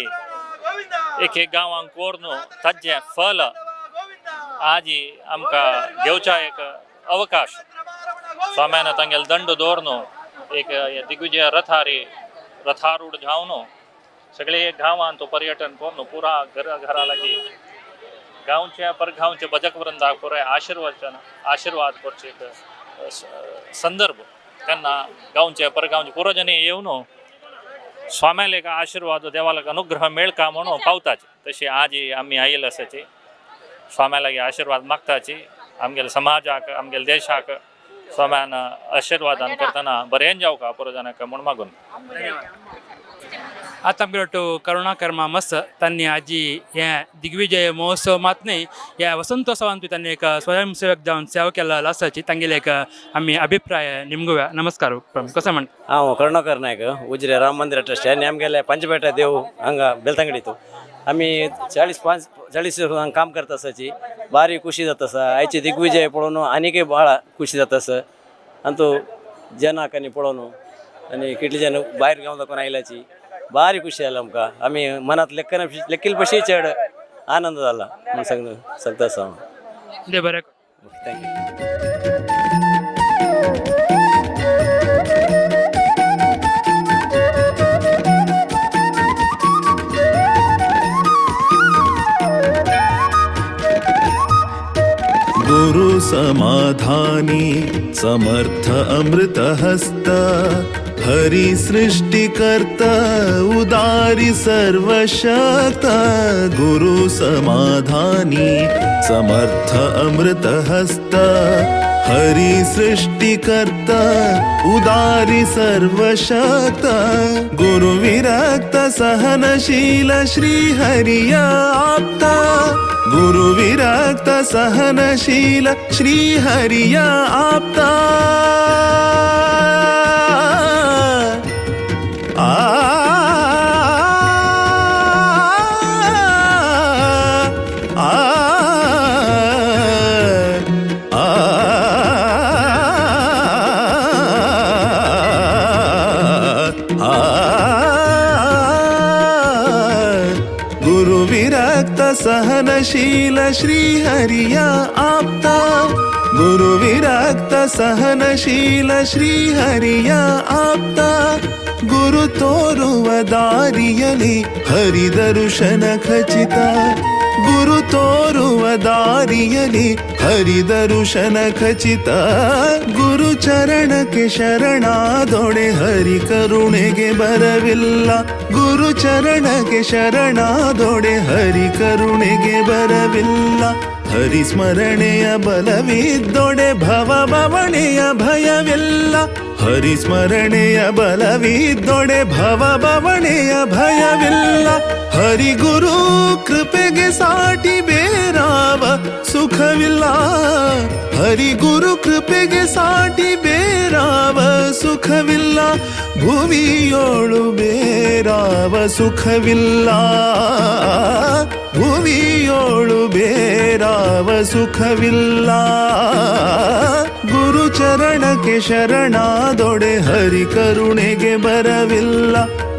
एक एक गांवांक कोरून ताजें फल आजी आमकां घेवच्या एक अवकाश स्वाम्यान तांगेले दंड दवरून एक दिग्विजय रथारी रथारूढ जावन सगळे एक गांवांत तो पर्यटन करून पुरा घरा घरा लागीं गांवच्या परगांवच्या भजक वृंदाक पुराय आशिर्वचन आशिर्वाद करचे एक संदर्भ तेन्ना गांवचे परगांवचे पुरोजनी येवन स्वाम्याले एक आशिर्वाद देवाला अनुग्रह मेळका म्हणून पावताचे. तशी आज आमी आयिल्ले आसाची स्वाम्या लागीं आशिर्वाद मागताची. आमगेले समाजाक आमगेले देशाक स्वाम्यान आशिर्वादान करतना बरें जावका पुरोजनाक म्हूण मागून. आतां आमगेलो टो करुणाकर मामस तांणी आजी हे दिग्विजय महोत्सव मात न्हय ह्या वसंतोत्सवांतूय तांणी एक स्वयंसेवक जावन सेवा केल्लो आसाची तांगेले एक आमी अभिप्राय निमगुया. नमस्कार, कसो म्हणटा? हांव करुणाकर नायक, उजिरे राम मंदिर ट्रस्ट आनी आमगेले पंचपेटा देव हांगा बेलतंगडीतू आमी 40 हांगा काम करता आसाची. भारी खुशी जाता आसा. आयचे दिग्विजय पळोवन आनीकय भाळ खुशी जाता आसा. आनी तो जनाक आनी पळोवन आनी कितले जन भायर गांव दाखोवन आयल्याची भारी खुशी जाली आमकां. आमी मनांत लेखना लेखील पशी चड आनंद जाला म्हूण सांगता आसा हांव. बरें, thank you. गुरु समाधानी समर्थ अमृत हस्त हरि सृष्टिकर्ता उदारी सर्वशक्त. गुरु समाधानी समर्थ अमृत हस्त हरि सृष्टिकर्ता उदारी सर्वशक्त. गुरु विरक्त सहनशील श्री हरिया आप्ता. गुरु विरक्त सहनशील श्री हरिया आप्ता. आ आ आ आ गुरु विरक्त सहनशील श्री हरिया आप्ता. गुरु विरक्त सहनशील श्री हरिया आप्ता. ಗುರು ತೋರುವ ದಾರಿಯಲಿ ಹರಿದರುಶನ ಖಚಿತ. ಗುರು ತೋರುವ ದಾರಿಯಲಿ ಹರಿದರುಶನ ಖಚಿತ. ಗುರು ಚರಣಕ್ಕೆ ಶರಣಾದೊಡೆ ಹರಿ ಕರುಣೆಗೆ ಬರವಿಲ್ಲ. ಗುರು ಚರಣಕ್ಕೆ ಶರಣಾದೊಡೆ ಹರಿ ಕರುಣೆಗೆ ಬರವಿಲ್ಲ. ಹರಿಸ್ಮರಣೆಯ ಬಲವಿದ್ದೊಡೆ ಭವ ಬವಣೆಯ ಭಯವಿಲ್ಲ. ಹರಿಸ್ಮರಣೆಯ ಬಲವಿದ್ದೊಡೆ ಭವ ಬವಣೆಯ ಭಯವಿಲ್ಲ. ಹರಿಗುರು ಕೃಪೆಗೆ ಸಾಟಿ ಬೇರಾವ ಸುಖವಿಲ್ಲ, ಹರಿಗುರು ಕೃಪೆಗೆ ಸಾಟಿ ಬೇರಾವ ಸುಖವಿಲ್ಲ, ಭುವಿಯೋಳು ಬೇರಾವ ಸುಖವಿಲ್ಲ, ಭುವಿಯೋಳು ಬೇರಾವ ಸುಖವಿಲ್ಲ. ಗುರು ಚರಣಕ್ಕೆ ಶರಣಾದೊಡೆ ಹರಿ ಕರುಣೆಗೆ ಬರವಿಲ್ಲ,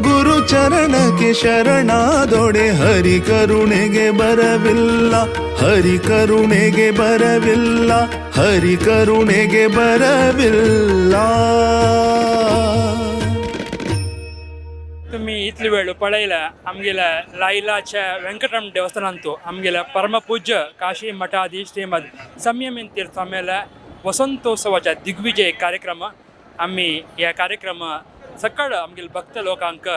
ಗುರು ಚರಣಕ್ಕೆ ಶರಣಾದೊಡೆ ಹರಿ ಕರುಣೆಗೆ ಬರವಿಲ್ಲ, ಹರಿ ಕರುಣೆಗೆ ಬರವಿಲ್ಲ, ಹರಿ ಕರುಣೆಗೆ ಬರವಿಲ್ಲ. तुम्ही इतली वेळ पळयला आमगेल्या लायलाच्या वेंकटरमण देवस्थानांतु आमगेल्या परमपूज्य काशी मठाधीश श्रीमद संयमीन तीर्थ स्वाम्याला वसंतोत्सवाच्या दिग्विजय कार्यक्रम. आम्ही ह्या कार्यक्रम सकाळ आमगेले भक्त लोकांक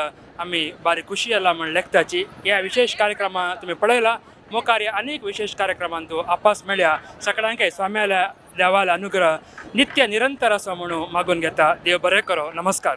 आमी बारी खुशी जाला म्हण लेखताची. ह्या विशेष कार्यक्रमा तुमी पळयला, मुखार ह्या अनेक विशेष कार्यक्रमांतु आपास मेळ्या. सगळ्यांक स्वाम्याल्या देवाला अनुग्रह नित्य निरंतर असो म्हणून मागून घेता. देव बरें करो. नमस्कार.